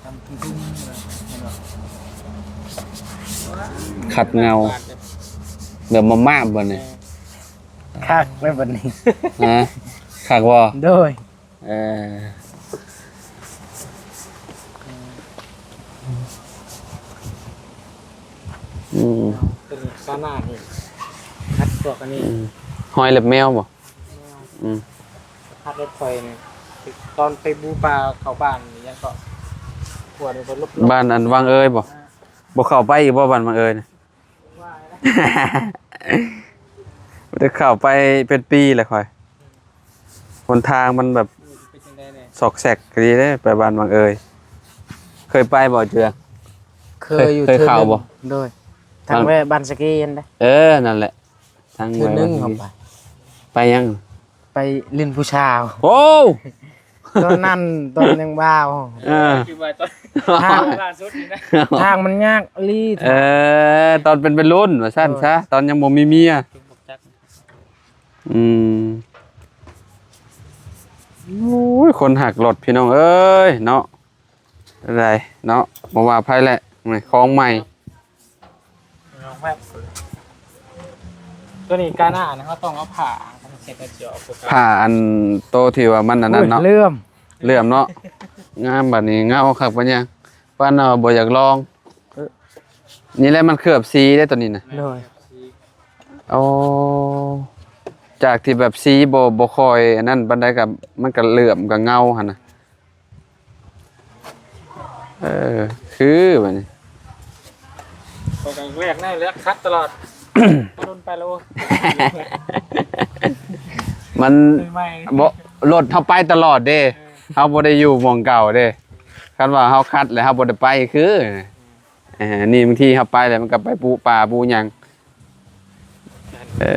ດຳທຸ່ມໆ ຂັດເງົາ ແບບມາມາບບໍ່ນີ້? ເອີ ຄັກເລີຍບັດນີ້. ຮະ ຄັກບໍ່? ໂດຍ. ເອີ ເອີ ອືມ ເປັນການໜ້ານີ້ ຄັດພວກອັນນີ້ ອືມ ຮອຍເລັບແມວບໍ່? ແມວ ອືມ ຄັດເລັບຂ້ອຍນີ້ ຕອນໄປບູປາເຂົ້າບ້ານຫຍັງເກາະ ພວກນີ້ເພິ່ນລົບໆ ບ້ານອັນວັງເອີຍບໍ່? ອ່າ ບໍ່ເຂົ້າໄປອີກບໍ່ ບ້ານວັງເອີຍນະ? ບໍ່ໄດ້ເຂົ້າໄປເປັນປີແລ້ວຂ້ອຍ ຫົນທາງມັນແບບ ເອີ ເປັນຈັ່ງໃດແດ່? ຊອກແຊກດີເດ້ ໄປບ້ານວັງເອີຍ ເຄີຍໄປບໍ່ເຈື່ອ? ເຄີຍຢູ່ ເຄີຍ ເຄີຍເຂົ້າບໍ່? ໂດຍ ທາງ ທາງແວະບ້ານສະກີຫັ້ນເດ້ ເອີ ນັ້ນແຫຼະ ທາງ ເທື່ອໜຶ່ງ ແວະບ້ານສະກີ ເຮົາໄປ ໄປຫຍັງ? ໄປຫຼິ້ນຜູ້ສາວ ໂອ້ ຕອນນັ້ນ ຕອນຍັງບ່າວ ເອີ ຄືວ່າຕອນ ທາງ ລ່າສຸດນີ້ນະ ທາງມັນຍາກອີ່ຫຼີ ເອີ ຕອນເປັນໄວລຸ້ນວ່າຊັ້ນຊະ ໂດຍ ຕອນຍັງບໍ່ມີເມຍ ອືມ ໂອ້ຍ ຄົນຮັກລົດພີ່ນ້ອງເອີຍເນາະ ໄດ້ເນາະ ບໍ່ວ່າໃຜແຫຼະ ຂອງໃໝ່ ລອງແບບ ຕົວນີ້ກາໜ້ານະ ເຮົາຕ້ອງເອົາຜ້າເຊັດໃຫ້ຈອບ ຜ້າອັນໂຕທີ່ວ່າມັນອັນນັ້ນເນາະ ໂອ້ຍ ເຫຼື້ອມ ເຫຼື້ອມເນາະ ງາມ ບາດນີ້ເງົາຄັກປານຫຍັງ ປານວ່າບໍ່ຢາກລອງ ເອີ ນີ້ແຫຼະມັນເຄືອບສີເດ້ຕົວນີ້ນະ ໂດຍ ໂອ້ ຈາກທີ່ແບບສີບໍ່ ບໍ່ຄ່ອຍອັນນັ້ນປານໃດ ກໍມັນກໍເຫຼື້ອມ ກໍເງົາຫັ້ນນະ ເອີ ຄືບາດນີ້ ຂ້ອຍກໍແລກແນວແລກ ຄັດຕະຫຼອດ ດົນໄປແລ້ວ ມັນ ໃໝ່ໆ ບໍ່ ລົດເຮົາໄປຕະຫຼອດເດ້ ເອີ ເຮົາບໍ່ໄດ້ຢູ່ໝ່ອງເກົ່າເດ້ ຄັນວ່າເຮົາຄັດແລ້ວເຮົາບໍ່ໄດ້ໄປຄື ເອີ ນີ້ບາງທີເຮົາໄປແລ້ວມັນກໍໄປປູປ່າປູຫຍັງ ເອີ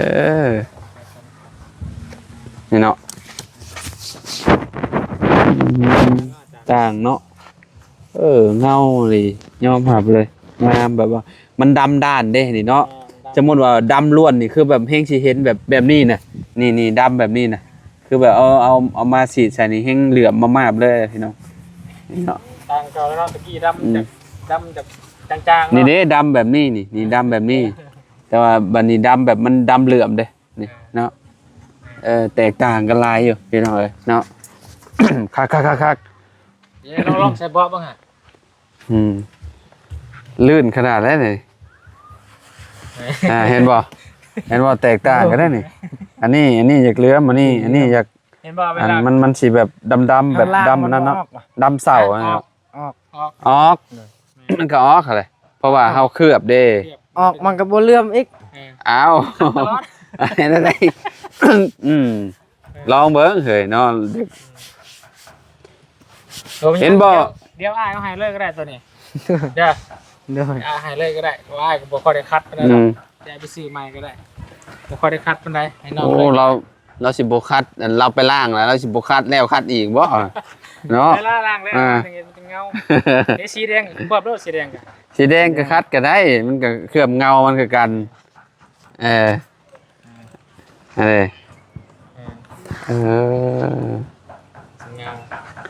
ນີ້ເນາະ ຕ່າງເນາະ ເອີ ເງົາອີ່ຫຼີ ຍອມຮັບເລີຍ ງາມ ແບບວ່າມັນດຳດ້ານເດ້ນີ້ເນາະ ເອີ ດຳ ສົມມຸດວ່າດຳລ້ວນນີ້ ຄືແບບແຮງຊິເຫັນແບບ ແບບນີ້ນະ ນີ້ ນີ້ດຳແບບນີ້ນະ ຄືແບບເອົາ ເອົາ ເອົາມາສີດໃສ່ນີ້ແຮງເຫຼື້ອມມາບໆເລີຍພີ່ນ້ອງ ນີ້ເນາະ ຕ່າງເກົ່າແລ້ວເນາະ ຕະກີ້ດຳ ອືມ ຈາກ ດຳຈາກຈາງໆ ນີ້ເນາະ ເດ້ ດຳແບບນີ້ນີ້ ນີ້ດຳແບບນີ້ ແຕ່ວ່າບັດນີ້ດຳແບບມັນດຳເຫຼື້ອມເດ້ ນີ້ເນາະ ເອີ ແຕກຕ່າງກັນຫຼາຍຢູ່ພີ່ນ້ອງເອີຍເນາະ ຄັກໆໆໆ ເອີ ລອງ ລອງໃສ່ເບາະເບິ່ງຫາ ອືມ ລື່ນຂະໜາດໃດນີ້ ອ່າ ເຫັນບໍ່ ເຫັນບໍ່ ແຕກຕ່າງກັນໄດ໋ນີ້ ອັນນີ້ ອັນນີ້ຢາກເຫຼື້ອມ ອັນນີ້ ອັນນີ້ຢາກ ເຫັນບໍ່ ເວລາ ອັນມັນ ມັນຊິແບບດຳໆ ແບບດຳອັນນັ້ນເນາະ ດຳເສົ້າ ອອກ ອອກ ອອກ ອອກ ມັນກໍອອກຫັ້ນແຫຼະ ເພາະວ່າເຮົາເຄືອບເດ້ ອອກມັນກໍບໍ່ເຫຼື້ອມອີກ ເອີ ອ້າວ ເຮັດຈັ່ງໃດ ອືມ ລອງເບິ່ງເຮີ້ຍເນາະ ເອີ ເຫັນບໍ່ ດຽວ ດຽວອ້າຍເອົາໃຫ້ເລີຍກໍໄດ້ຕົວນີ້ ເດີ ໂດຍ ອ້າຍໃຫ້ເລີຍກໍໄດ້ ເພາະວ່າອ້າຍກໍບໍ່ຄ່ອຍໄດ້ຂັດປານໃດດອກ ອືມ ດຽວໄປຊື້ໃໝ່ກໍໄດ້ ບໍ່ຄ່ອຍໄດ້ຂັດປານໃດ ໃຫ້ນ້ອງ ໂອ້ ເລີຍ ລາວ ລາວຊິບໍ່ຂັດ ອັນລາວໄປລ້າງແລ້ວ ລາວຊິບໍ່ຂັດແລ້ວຂັດອີກບໍ່ເນາະ ໄປລ້າງແລ້ວ ອ່າ ມັນເງາ ເອີ ສີແດງ ບອບໂລດ ສີແດງກໍ ສີແດງກໍຂັດກໍໄດ້ ມັນກໍເຄື່ອມເງົາມັນຄືກັນ ເອີ ອັນນີ້ ເອີ ເອີ ງາມ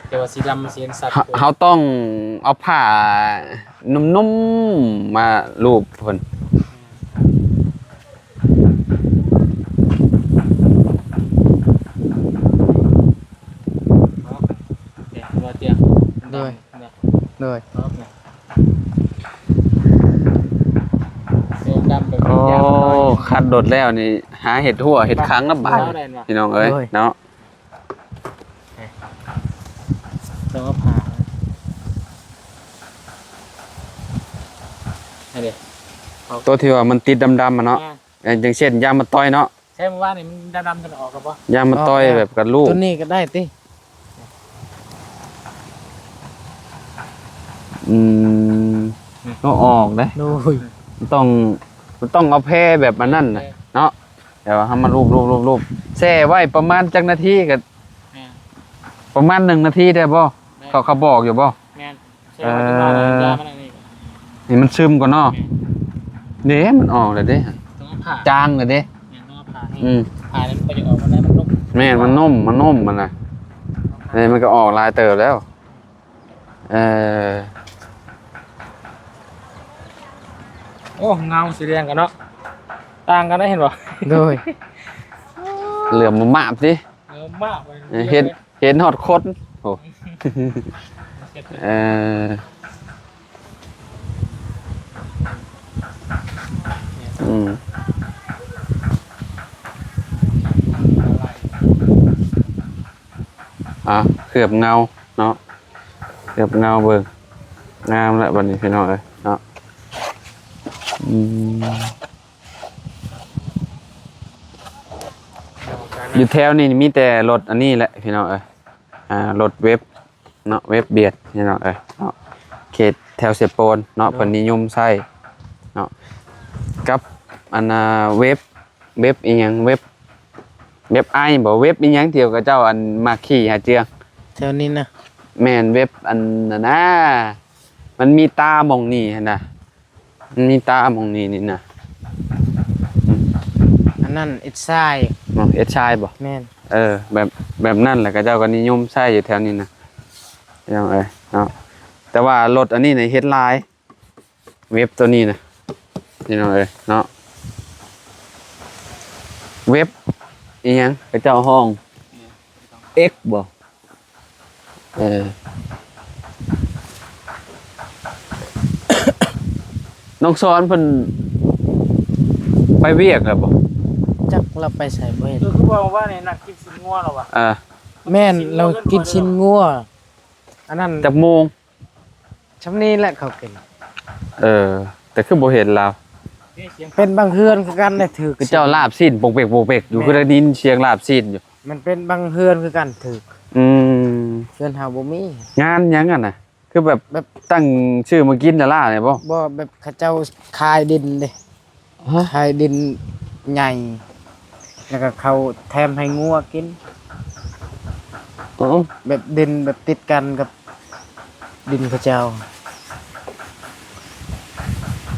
ແຕ່ວ່າສີດຳມັນຊິເຫັນຊັດ ເຮົາ ເຮົາຕ້ອງເອົາຜ້ານຸ້ມໆມາລູບພຸ້ນ ເນາະ ແດດບໍ່ຕຽງ ໂດຍ ໂດຍ ໂອ້ ຂັດລົດແລ້ວນີ້ ຫາເຮັດຮົ້ວເຮັດຄັງລຳບາກ ພີ່ນ້ອງເອີຍ ໂດຍ ເນາະ ຕ້ອງເອົາຜ້າ ອັນນີ້ ຕົວທີ່ວ່າມັນຕິດດຳໆ ຫັ້ນເນາະ ອ່າ ເອີ ຢ່າງເຊັ່ນ ຢາງມະຕອຍເນາະ ໃຊ້ມື້ວານນີ້ມັນດຳໆ ຈະອອກແລ້ວບໍ່? ຢາງມະຕອຍແບບກັນລູກ ຕົວນີ້ກໍໄດ້ຕິ? ອືມ ອືມ ກໍອອກເດ້ ໂດຍ ມັນຕ້ອງ ມັນຕ້ອງເອົາແພແບບອັນນັ້ນນະ ເອີ ເນາະ ແຕ່ວ່າເຮົາມາລູບໆໆໆ ແຊ່ໄວ້ປະມານຈັກນາທີກໍ ແມ່ນ ປະມານໜຶ່ງນາທີໄດ້ບໍ່? ແມ່ນ ເຂົາ ເຂົາບອກຢູ່ບໍ່? ແມ່ນ ເອີ ໃສ່ໄວ້ຈັກໜ້ອຍ ຢາມັນອັນນີ້ ໃຫ້ມັນຊຶມກ່ອນເນາະ ແມ່ນ ເດ້ ມັນອອກແລ້ວເດ້ ຕ້ອງເອົາຜ້າ ຈາງແລ້ວເດ້ ແມ່ນ ຕ້ອງເອົາຜ້າ ອືມ ຜ້ານີ້ມັນບໍ່ຢາກອອກ ມັນ ມັນນຸ້ມ ແມ່ນ ມັນນຸ້ມ ມັນນຸ້ມຫັ້ນນະ ນີ້ມັນກໍອອກຫຼາຍເຕີບແລ້ວ ເອີ ໂອ້ ເງົາສີແດງກັນເນາະ ຕ່າງກັນໄດ໋ ເຫັນບໍ່? ໂດຍ ເຫຼື້ອມມາບຕິ ເອີ ມາບ ເອີ ເຫັນ ເຫັນຮອດຄົນ ໂອ້ ເອີ ເອີ ເອີ ອືມ ອ່າ ເຄື່ອບເງົາເນາະ ເຄື່ອບເງົາເບິ່ງ ງາມລະບັດນີ້ພີ່ນ້ອງເອີຍເນາະ. ອືມ ຢູ່ແຖວນີ້ມີແຕ່ລົດອັນນີ້ແຫຼະພີ່ນ້ອງເອີຍ ອ່າ ລົດເວັບເນາະ ເວັບບຽດພີ່ນ້ອງເອີຍເນາະ ເຂດແຖວເຊໂປນເນາະ ເພິ່ນນິຍົມໃຊ້ເນາະ ກັບອັນນ່າ ເວັບ ເວັບອີ່ຫຍັງ ເວັບ ເວັບໄອບໍ່ ເວັບອີ່ຫຍັງທີ່ເຂົາເຈົ້າອັນມັກຂີ່ຫາເຈືອງແຖວນີ້ນະ ແມ່ນ ເວັບອັນນັ້ນນະ ມັນມີຕາໝ່ອງນີ້ຫັ້ນນະ ມັນມີຕາໝ່ອງນີ້ນີ້ນະ ອືມ ອັນນັ້ນເອັດຊາຍ ເນາະ ເອັດຊາຍບໍ່ ແມ່ນ ເອີ ແບບ ແບບນັ້ນແຫຼະ ເຂົາເຈົ້າກໍນິຍົມໃຊ້ຢູ່ແຖວນີ້ນະ ພີ່ນ້ອງເອີຍເນາະ ແຕ່ວ່າລົດອັນນີ້ນະເຮັດຫຼາຍ ເວັບໂຕນີ້ນະ ພີ່ນ້ອງເອີຍເນາະ ເວັບອີ່ຫຍັງ ເຂົາເຈົ້າຮ້ອງ ເອັກ ບໍ່ ເອີ ນ້ອງຊອນເພິ່ນໄປວຽກແລ້ວບໍ່? ຈັກລາວໄປໃສບໍ່ເຫັນ. ເອີ ຄືວ່າມື້ວານນີ້ນັດກິນຊີ້ນງົວລາວວ່າ. ເອີ ແມ່ນ ລາວກິນຊີ້ນງົວ ອັນນັ້ນ ຈັກໂມງ? ຊ່ຳນີ້ແຫຼະເຂົາກິນ. ເອີ ແຕ່ຄືບໍ່ເຫັນລາວ. ເປັນບາງເຮືອນຄືກັນແຫຼະຖືກ. ຄືເຈົ້າລາບຊີ້ນປົກເປັກໆຢູ່ ແມ່ນ ຄືໄດ້ຍິນສຽງລາບຊີ້ນຢູ່. ມັນເປັນບາງເຮືອນຄືກັນຖືກ. ອືມ ເຮືອນເຮົາບໍ່ມີ. ງານຫຍັງຫັ້ນນະ? ຄືແບບ ແບບຕັ້ງຊື່ມາກິນລະລານີ້ບໍ່? ບໍ່ ແບບເຂົາເຈົ້າຂາຍດິນເດ້. ຮະ? ຂາຍດິນໃຫຍ່ ແລ້ວກໍເຂົາແຖມໃຫ້ງົວກິນ. ເອີ ແບບດິນແບບຕິດກັນກັບດິນເຂົາເຈົ້າ.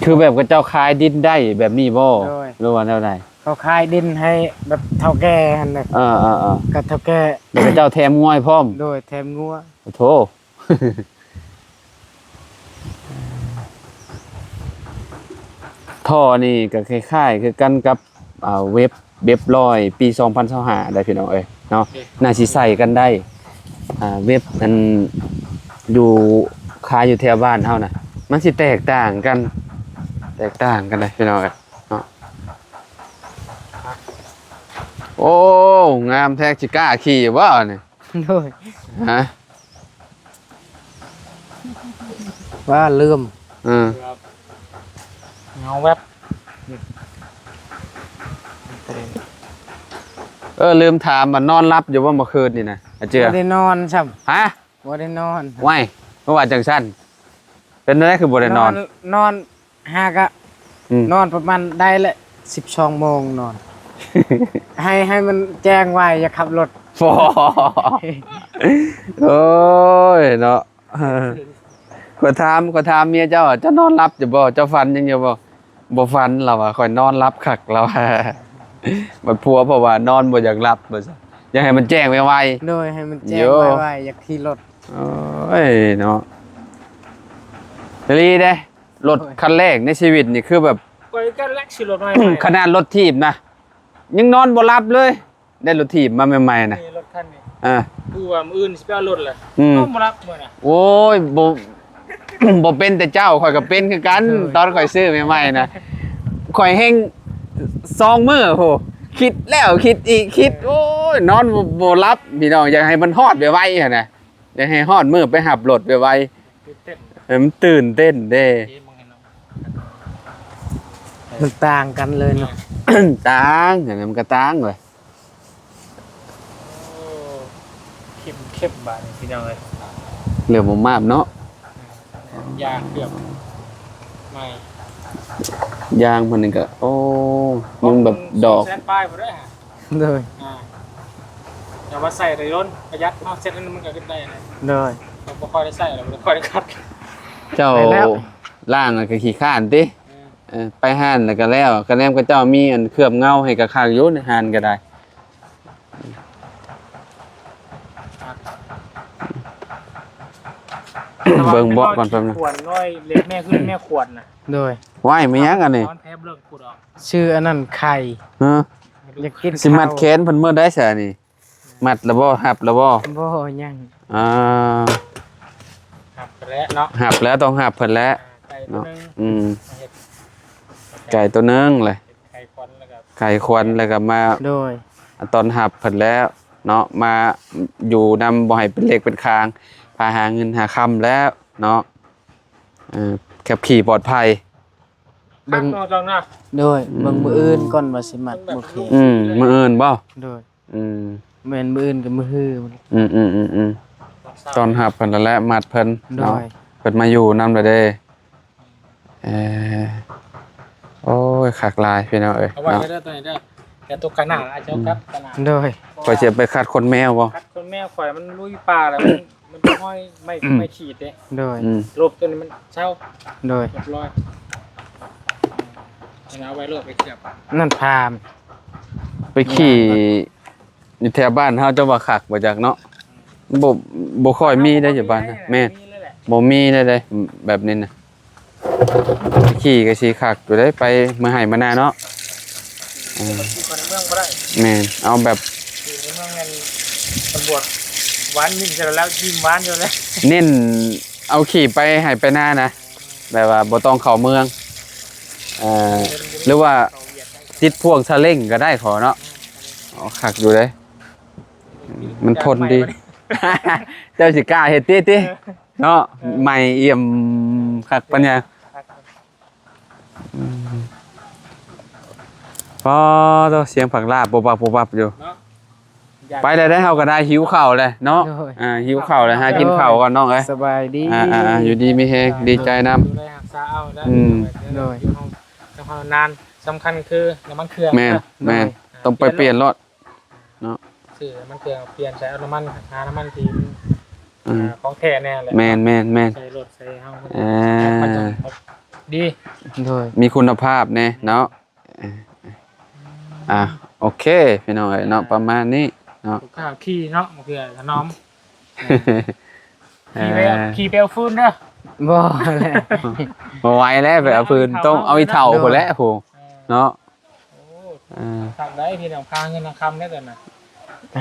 ຄືແບບເຂົາເຈົ້າຂາຍດິນໄດ້ແບບນີ້ບໍ່? ໂດຍ. ຫຼືວ່າແນວໃດ? ເຂົາຂາຍດິນໃຫ້ແບບເຖົ້າແກ່ຫັ້ນນະ. ເອີໆໆ ກັບເຖົ້າແກ່ ແລ້ວເຂົາເຈົ້າແຖມງົວໃຫ້ພ້ອມ. ໂດຍ ແຖມງົວ. ໂອ້ໂທ. ທໍ່ນີ້ກໍຄ້າຍໆຄືກັນກັບ ອ່າ ເວັບ ເວັບຮ້ອຍປີສອງພັນຊາວຫ້າໄດ໋ພີ່ນ້ອງເອີຍເນາະ. ໂອເຄ ໜ້າຊິໃສ່ກັນໄດ້. ອ່າ ເວັບອັນຢູ່ ຂາຍຢູ່ແຖວບ້ານເຮົານະ ມັນຊິແຕກຕ່າງກັນ ແຕກຕ່າງກັນໄດ໋ພີ່ນ້ອງເອີຍເນາະ. ໂອ້ ງາມແທ້ ຊິກ້າຂີ່ຢູ່ບໍ່ນີ້? ໂດຍ. ຮະ? ວ່າລືມ. ເອີ ເງົາແວັບ. ເອີ ລືມຖາມວ່ານອນຫຼັບຢູ່ບໍ່ເມື່ອຄືນນີ້ນະ ອາເຈືອ? ບໍ່ໄດ້ນອນຊ້ຳ. ຮະ? ບໍ່ໄດ້ນອນ. ຫວາຍ ຄືວ່າຈັ່ງຊັ້ນ? ເປັນແນວໃດຄືບໍ່ໄດ້ນອນ? ນອນ ນອນ ຫາກະ ອືມ ນອນປະມານໄດ້ແຫຼະສິບສອງໂມງນອນ ໃຫ້ ໃຫ້ມັນແຈ້ງໄວ ຢ່າຂັບລົດ. ໂອ້ຍເນາະ ຂ້ອຍຖາມ ຂ້ອຍຖາມເມຍເຈົ້າ ເຈົ້ານອນຫຼັບຢູ່ບໍ່? ເຈົ້າຝັນຫຍັງຢູ່ບໍ່? ບໍ່ຝັນ ລາວວ່າ ຂ້ອຍນອນຫຼັບຄັກ ລາວວ່າ. ບັດຜົວເພາະວ່ານອນບໍ່ຢາກຫຼັບວ່າຊັ້ນ ຢາກໃຫ້ມັນແຈ້ງໄວໆ. ໂດຍ ໃຫ້ມັນແຈ້ງໄວໆ ຢາກຂີ່ລົດ. ໂອ້ຍເນາະ ອີ່ຫຼີເດ້. ລົດ ໂອ້ຍ ຄັນແລກໃນຊີວິດນີ້ຄືແບບ ຂ້ອຍກໍແລກຊື້ລົດໃໝ່ໆ ຂະໜາດລົດຖີບນະ ຍັງນອນບໍ່ຫຼັບເລີຍ ໄດ້ລົດຖີບມາໃໝ່ໆນະ. ນີ້ລົດຄັນນີ້ ອ່າ ຄືວ່າມື້ອື່ນຊິໄປເອົາລົດລະ ອືມ ນອນບໍ່ຫຼັບມື້ນະ. ໂອ້ຍ ບໍ່ ບໍ່ເປັນແຕ່ເຈົ້າ ຂ້ອຍກໍເປັນຄືກັນ. ໂດຍ ຕອນຂ້ອຍຊື້ໃໝ່ໆນະ ຂ້ອຍແຮ່ງສອງມື້ພຸ້ນ ຄິດແລ້ວຄິດອີກ ຄິດ ໂອ້ຍ ນອນບໍ່ ບໍ່ຫຼັບພີ່ນ້ອງ. ຢາກໃຫ້ມັນຮອດໄວໆຫັ້ນນະ ຢາກໃຫ້ຮອດມື້ໄປຮັບລົດໄວໆ. ຕື່ນເຕັ້ນ ເອີ ມັນຕື່ນເຕັ້ນເດ້. ມັນຕ່າງກັນເລີຍເນາະ. ຕ່າງ ອັນນັ້ນມັນກໍຕ່າງເວີຍ. ໂອ້ ເຂັ້ມໆ ບາດນີ້ພີ່ນ້ອງເອີຍ ເລີ່ມມາບເນາະ. ຢາງເກືອບໃໝ່ ຢາງເພິ່ນນີ້ກໍ ໂອ້ ຍັງແບບດອກ ສອງແສນປາຍພຸ້ນເດ້. ໂດຍ ອ່າ ແຕ່ວ່າໃສ່ໄດ້ດົນ ປະຢັດເນາະ ເຊັດອັນນັ້ນມັນກໍຂຶ້ນໄດ້ນະ. ໂດຍ ບໍ່ຄ່ອຍໄດ້ໃສ່ແລ້ວ ບໍ່ຄ່ອຍໄດ້ຂັດ. ເຈົ້າ ໄປແລ້ວ ລ້າງແລ້ວກໍຂີ້ຄ້ານຕິ. ເອີ ເອີ ໄປຮ້ານແລ້ວກໍແລ້ວ ກະແນມເຂົາເຈົ້າມີອັນເຄື່ອບເງົາໃຫ້ກະຄັກຢູ່ໃນຮ້ານກໍໄດ້. ເບິ່ງເບາະກ່ອນແປັບໜຶ່ງ. ຂວັນນ້ອຍເລັກແມ່ຂຶ້ນແມ່ຂວັນນະ. ໂດຍ ວ້າຍ ແມ່ນຫຍັງອັນນີ້? ຊື້ອັນນັ້ນໄຂ່. ຮະ? ຢາກກິນ ຊິມັດແຂນເພິ່ນມື້ໃດຊະນີ້? ມັດແລ້ວບໍ່? ຮັບແລ້ວບໍ່? ບໍ່ ຍັງ. ອ່າ ຮັບແລ້ວເນາະ ຮັບແລ້ວ ຕ້ອງຮັບເພິ່ນແຫຼະ. ອ່າ ໄກ່ໂຕໜຶ່ງ ເນາະ ອືມ ເຮັດ ໄກ່ໂຕໜຶ່ງແຫຼະ. ໄຂ້ຄວັນ ແລ້ວກໍມາ ໂດຍ ຕ້ອນຮັບເພິ່ນແລ້ວເນາະ ມາຢູ່ນຳ ບໍ່ໃຫ້ເປັນເລກເປັນຄາງ ພາຫາເງິນຫາຄຳແລ້ວເນາະ. ເອີ ຂັບຂີ່ປອດໄພ ເບິ່ງ ຄັກເນາະເຈົ້ານະ ໂດຍ ອືມ ເບິ່ງມື້ອື່ນກ່ອນວ່າຊິມັດບໍ່ແຂງ ອືມ ມື້ອື່ນບໍ່? ໂດຍ ອືມ ແມ່ນ ມື້ອື່ນກັບມື້ຮື ອືມໆໆໆ ຕ້ອນຮັບເພິ່ນແລ້ວແຫຼະ ມັດເພິ່ນ ໂດຍ ເນາະ ເພິ່ນມາຢູ່ນຳແລ້ວເດ້. ເອີ ໂອ້ຍ ຄັກຫຼາຍພີ່ນ້ອງເອີຍ ເອົາໄວ້ ເນາະ ເດີ ໂຕນີ້ເດີ ແຕ່ໂຕກະໜາ ອາດຈະເອົາກັບ ອືມ ກະໜາ ໂດຍ ຂ້ອຍຊິໄປຂັດຂົນແມວບໍ່? ຂັດຂົນແມວຂ້ອຍ ມັນລຸຍປ່າແລ້ວ ມັນ ມັນບໍ່ຫ້ອຍໄມ້ ອືມ ໄມ້ຂີດເດ້ ໂດຍ ອືມ ລົບໂຕນີ້ມັນເຊົາ ໂດຍ ຮຽບຮ້ອຍ ເອົາໄວ້ໂລດ ໄປເຂືອບ ນັ້ນພາມ ໄປຂີ່ຢູ່ແຖວບ້ານເຮົາ ເຈົ້າວ່າຄັກບໍ່ຈັກເນາະ ບໍ່ ບໍ່ຄ່ອຍມີໄດ້ຢູ່ບ້ານ ແມ່ນ ບໍ່ມີເລີຍແຫຼະ ບໍ່ມີໄດ້ເດ້ ແບບນີ້ນະ ຂີ່ກໍຊິຄັກຢູ່ເດ້ ໄປເມືອໄຮ່ເມືອນາເນາະ ເອີ ແມ່ນ ເອົາແບບ ຢູ່ໃນເມືອງນັ້ນ ຕຳຫຼວດຫວານຍິ້ມໃສ່ແລ້ວ ຍິ້ມຫວານຢູ່ແລ້ວ ເນັ້ນເອົາຂີ່ໄປໄຮ່ໄປນານະ ແບບວ່າບໍ່ຕ້ອງເຂົ້າເມືອງ ເອີ ຫຼືວ່າຕິດພວກຊາເລັ້ງກໍໄດ້ ຂໍເນາະ ເອົາ ຄັກຢູ່ເດ້ ມັນທົນດີ ເຈົ້າຊິກ້າເຮັດຕິ ຕິ ເນາະ ເອີ ໃໝ່ ອ່ຽມ ຄັກປານຫຍັງ ອືມ ປາໂທ້ ສຽງຜັກລາບປຸບປັບ ປຸບປັບຢູ່ເນາະ ໄປແລ້ວເດ້ ເຮົາກໍໄດ້ ຫິວເຂົ້າແລ້ວເນາະ ໂດຍ ອ່າ ຫິວເຂົ້າແລ້ວ ຫາກິນເຂົ້າກ່ອນນ້ອງເອີຍ ສະບາຍດີ ອ່າໆໆ ຢູ່ດີມີແຮງ ດີໃຈນຳ ດູແລຮັກສາເອົາເດີ ອືມ ໂດຍ ຢູ່ເຮົາ ເຮົານານ ສຳຄັນຄືນ້ຳມັນເຄື່ອງ ແມ່ນ ເດີ ແມ່ນ ໂດຍ ຕ້ອງໄປປ່ຽນໂລດ ເນາະ ຊື້ນ້ຳມັນເຄື່ອງ ປ່ຽນໃສ່ເອົານ້ຳມັນ ຫານ້ຳມັນທີ່ ອືມ ຂອງແທ້ແນ່ແຫຼະ ແມ່ນໆໆ ໃສ່ລົດໃສ່ເຮົາ ເອີ ມັນຕ້ອງດີ ໂດຍ ມີຄຸນນະພາບແນ່ເນາະ ເອີ ອ່າ ໂອເຄ ພີ່ນ້ອງເອີຍເນາະ ປະມານນີ້ເນາະ ຂ້າວຂີ່ເນາະ ເພື່ອຖະໜອມ ເອີ ຂີ່ໄປ ຂີ່ໄປເອົາຟືນເດີ ບໍ່ແຫຼະ ບໍ່ໄຫວແລ້ວ ໄປເອົາຟືນ ຕ້ອງເອົາອີ່ເຖົ້າ ໂດຍ ພຸ້ນແຫຼະ ຜູ້ ເອີ ເນາະ ໂອ້ ເອີ ຄັກໄດ໋ ພີ່ນ້ອງ ຄ່າເງິນຄ່າຄຳແດ່ຕົວນັ້ນ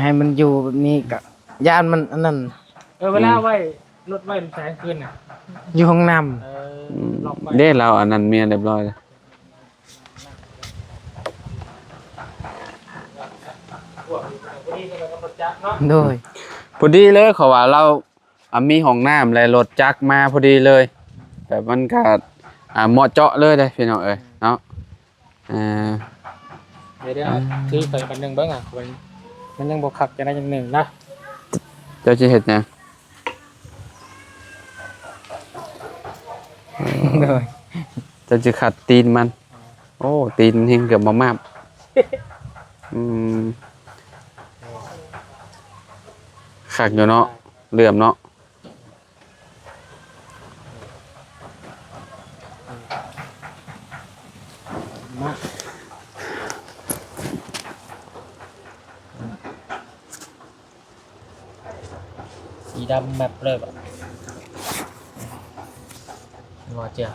ໃຫ້ມັນຢູ່ແບບນີ້ກໍຢ້ານມັນອັນນັ້ນ ເອີ ເວລາ ອືມ ໄວ້ລົດໄວ້ໃສຄືນນະ ຢູ່ຫ້ອງນ້ຳ ເອີ ອືມ ລັອກໄວ້ ເດ້ ລາວອັນນັ້ນເມຍຮຽບຮ້ອຍແລ້ວ ໂດຍ ພໍດີເລີຍ ເຂົາວ່າລາວ ອ່າ ມີຫ້ອງນ້ຳ ແລະ ລົດຈັກມາພໍດີເລີຍ ແບບມັນກະ ອ່າ ເໝາະເຈາະເລີຍເດ້ພີ່ນ້ອງເອີຍເນາະ ເອີ ດຽວ ອ່າ ຖືໄປບັດໜຶ່ງເບິ່ງ ອ່ະ ມັນ ມັນຍັງບໍ່ຄັກຈັ່ງໃດຈັ່ງໜຶ່ງນະ ເຈົ້າຊິເຮັດຫຍັງ? ໂດຍ ເຈົ້າຊິຂັດຕີນມັນ ໂອ້ ຕີນມັນແຮງເກືອບມາມາບ ອືມ ຄັກຢູ່ເນາະ ເຫຼື້ອມເນາະ ມາ ສີດຳແມັບເລີຍບາດ ບໍ່ເຈື່ອ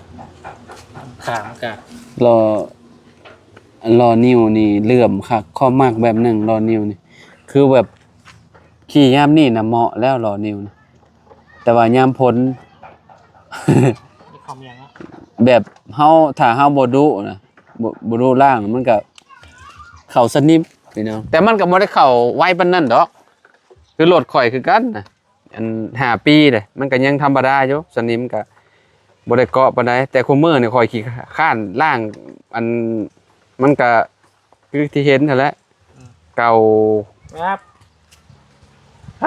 ຂາມກະ ລໍ້ ລໍ້ນິ້ວນີ້ເຫຼື້ອມຄັກ ຂ້ອຍມັກແບບໜຶ່ງ ລໍ້ນິ້ວນີ້ ຄືແບບຂີ່ຍາມນີ້ນະເໝາະແລ້ວ ລໍ້ນິ້ວນີ້ ແຕ່ວ່າຍາມຝົນ ແບບເຮົາ ຖ້າເຮົາບໍ່ດຸນະ ບໍ່ ບໍ່ດຸລ້າງ ມັນກະເຂົ້າສະໜິມ ພີ່ນ້ອງ ແຕ່ມັນກະບໍ່ໄດ້ເຂົ້າໄວປານນັ້ນດອກ ຄືລົດຂ້ອຍຄືກັນນະ ອັນ ຫ້າປີເດ້ ມັນກະຍັງທຳມະດາຢູ່ ສະໜິມກະບໍ່ໄດ້ເກາະປານໃດ ແຕ່ຄຸມື້ນີ້ຂ້ອຍຂີ້ຄ້ານລ້າງ ອັນ ມັນກະ ຄືທີ່ເຫັນຫັ້ນແຫຼະ ອືມ ເກົ່າ ແວບ ເ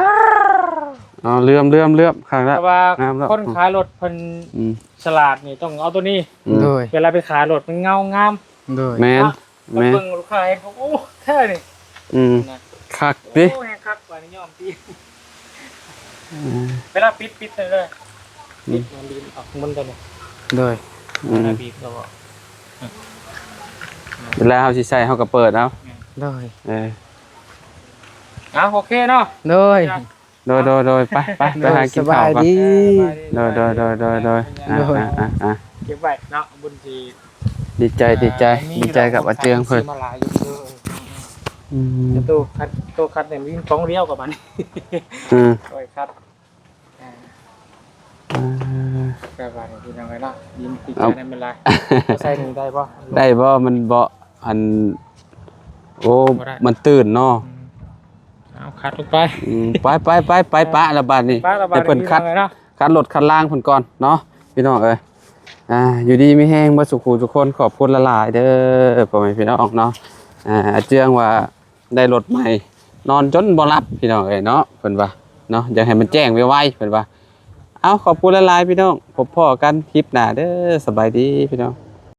ອົາ ເຫຼື້ອມ ເຫຼື້ອມ ເຫຼື້ອມ ຂ້າງລະ ແຕ່ວ່າງາມລະ ຄົນຂາຍລົດເພິ່ນ ອືມ ສະຫຼາດນີ້ຕ້ອງເອົາໂຕນີ້ ອືມ ໂດຍ ເວລາໄປຂາຍລົດມັນເງົາງາມ ໂດຍ ແມ່ນ ເນາະ ແມ່ນ ເບິ່ງລູກຄ້າເຫັນ ໂອ້ ແທ້ນີ້ ອືມ ນະ ຄັກຕິ ໂອ້ ແຮງຄັກກວ່ານີ້ຍອມຕິ ອືມ ເວລາປິດ ປິດໃຫ້ເລີຍ ອືມ ປິດມັນດີອອກມັນຕົວນີ້ ໂດຍ ອືມ ເວລາບີບກໍ ເວລາເຮົາຊິໃຊ້ເຮົາກໍເປີດເອົາ ໂດຍ ເອີ ເອົາ ໂອເຄເນາະ ໂດຍ ໂດຍ ໂດຍ ໂດຍ ໄປ ໄປ ໄປຫາກິນເຂົ້າກ່ອນ ໂດຍ ສະບາຍດີ ໂດຍ ໂດຍ ໂດຍ ໂດຍ ໂດຍ ໂດຍ ອ່າ ອ່າ ອ່າ ເກັບໄວ້ເນາະ ບຸນຊິ ດີໃຈ ອ່າ ດີໃຈ ມີ ດີໃຈກັບອາເຈືອງເພິ່ນ ຊື້ມາຫຼາຍຢູ່ ອືມ ໂຕຄັດ ໂຕຄັດນີ້ມີກອງດຽວກັບມັນ ອືມ ໂອ້ຍ ຄັດ ອ່າ ອ່າ ແບບວ່ານີ້ພີ່ນ້ອງເອີຍເນາະ ດິນຕິດ ເອົາ ໃຈນັ້ນແມ່ນຫຼາຍ ເອົາໃສ່ນີ້ໄດ້ບໍ່? ໄດ້ບໍ່? ມັນບໍ່ ອັນ ໂອ້ ບໍ່ໄດ້ ມັນຕື່ນເນາະ ອືມ ເອົາຂັດລົງໄປ ອືມ ໄປໆໆ ປະລະບາດນີ້ ປະລະບາດ ໃຫ້ເພິ່ນຂັດ ພີ່ນ້ອງເອີຍເນາະ ຂັດລົດຂັດລາງເພິ່ນກ່ອນເນາະ ພີ່ນ້ອງເອີຍ ອ່າ ຢູ່ດີມີແຮງເບິດສູ່ຄູ່ສູ່ຄົນ ຂອບຄຸນຫຼາຍໆເດີ ພໍ່ແມ່ພີ່ນ້ອງເນາະ ອ່າ ອາເຈືອງວ່າ ໄດ້ລົດໃໝ່ ນອນຈົນບໍ່ຫຼັບ ພີ່ນ້ອງເອີຍເນາະ ເພິ່ນວ່າເນາະ ຢາກໃຫ້ມັນແຈ້ງໄວໆ ເພິ່ນວ່າ ເອົາ ຂອບຄຸນຫຼາຍໆ ພີ່ນ້ອງ ພົບພໍ້ກັນຄລິບໜ້າເດີ ສະບາຍດີ ພີ່ນ້ອງ.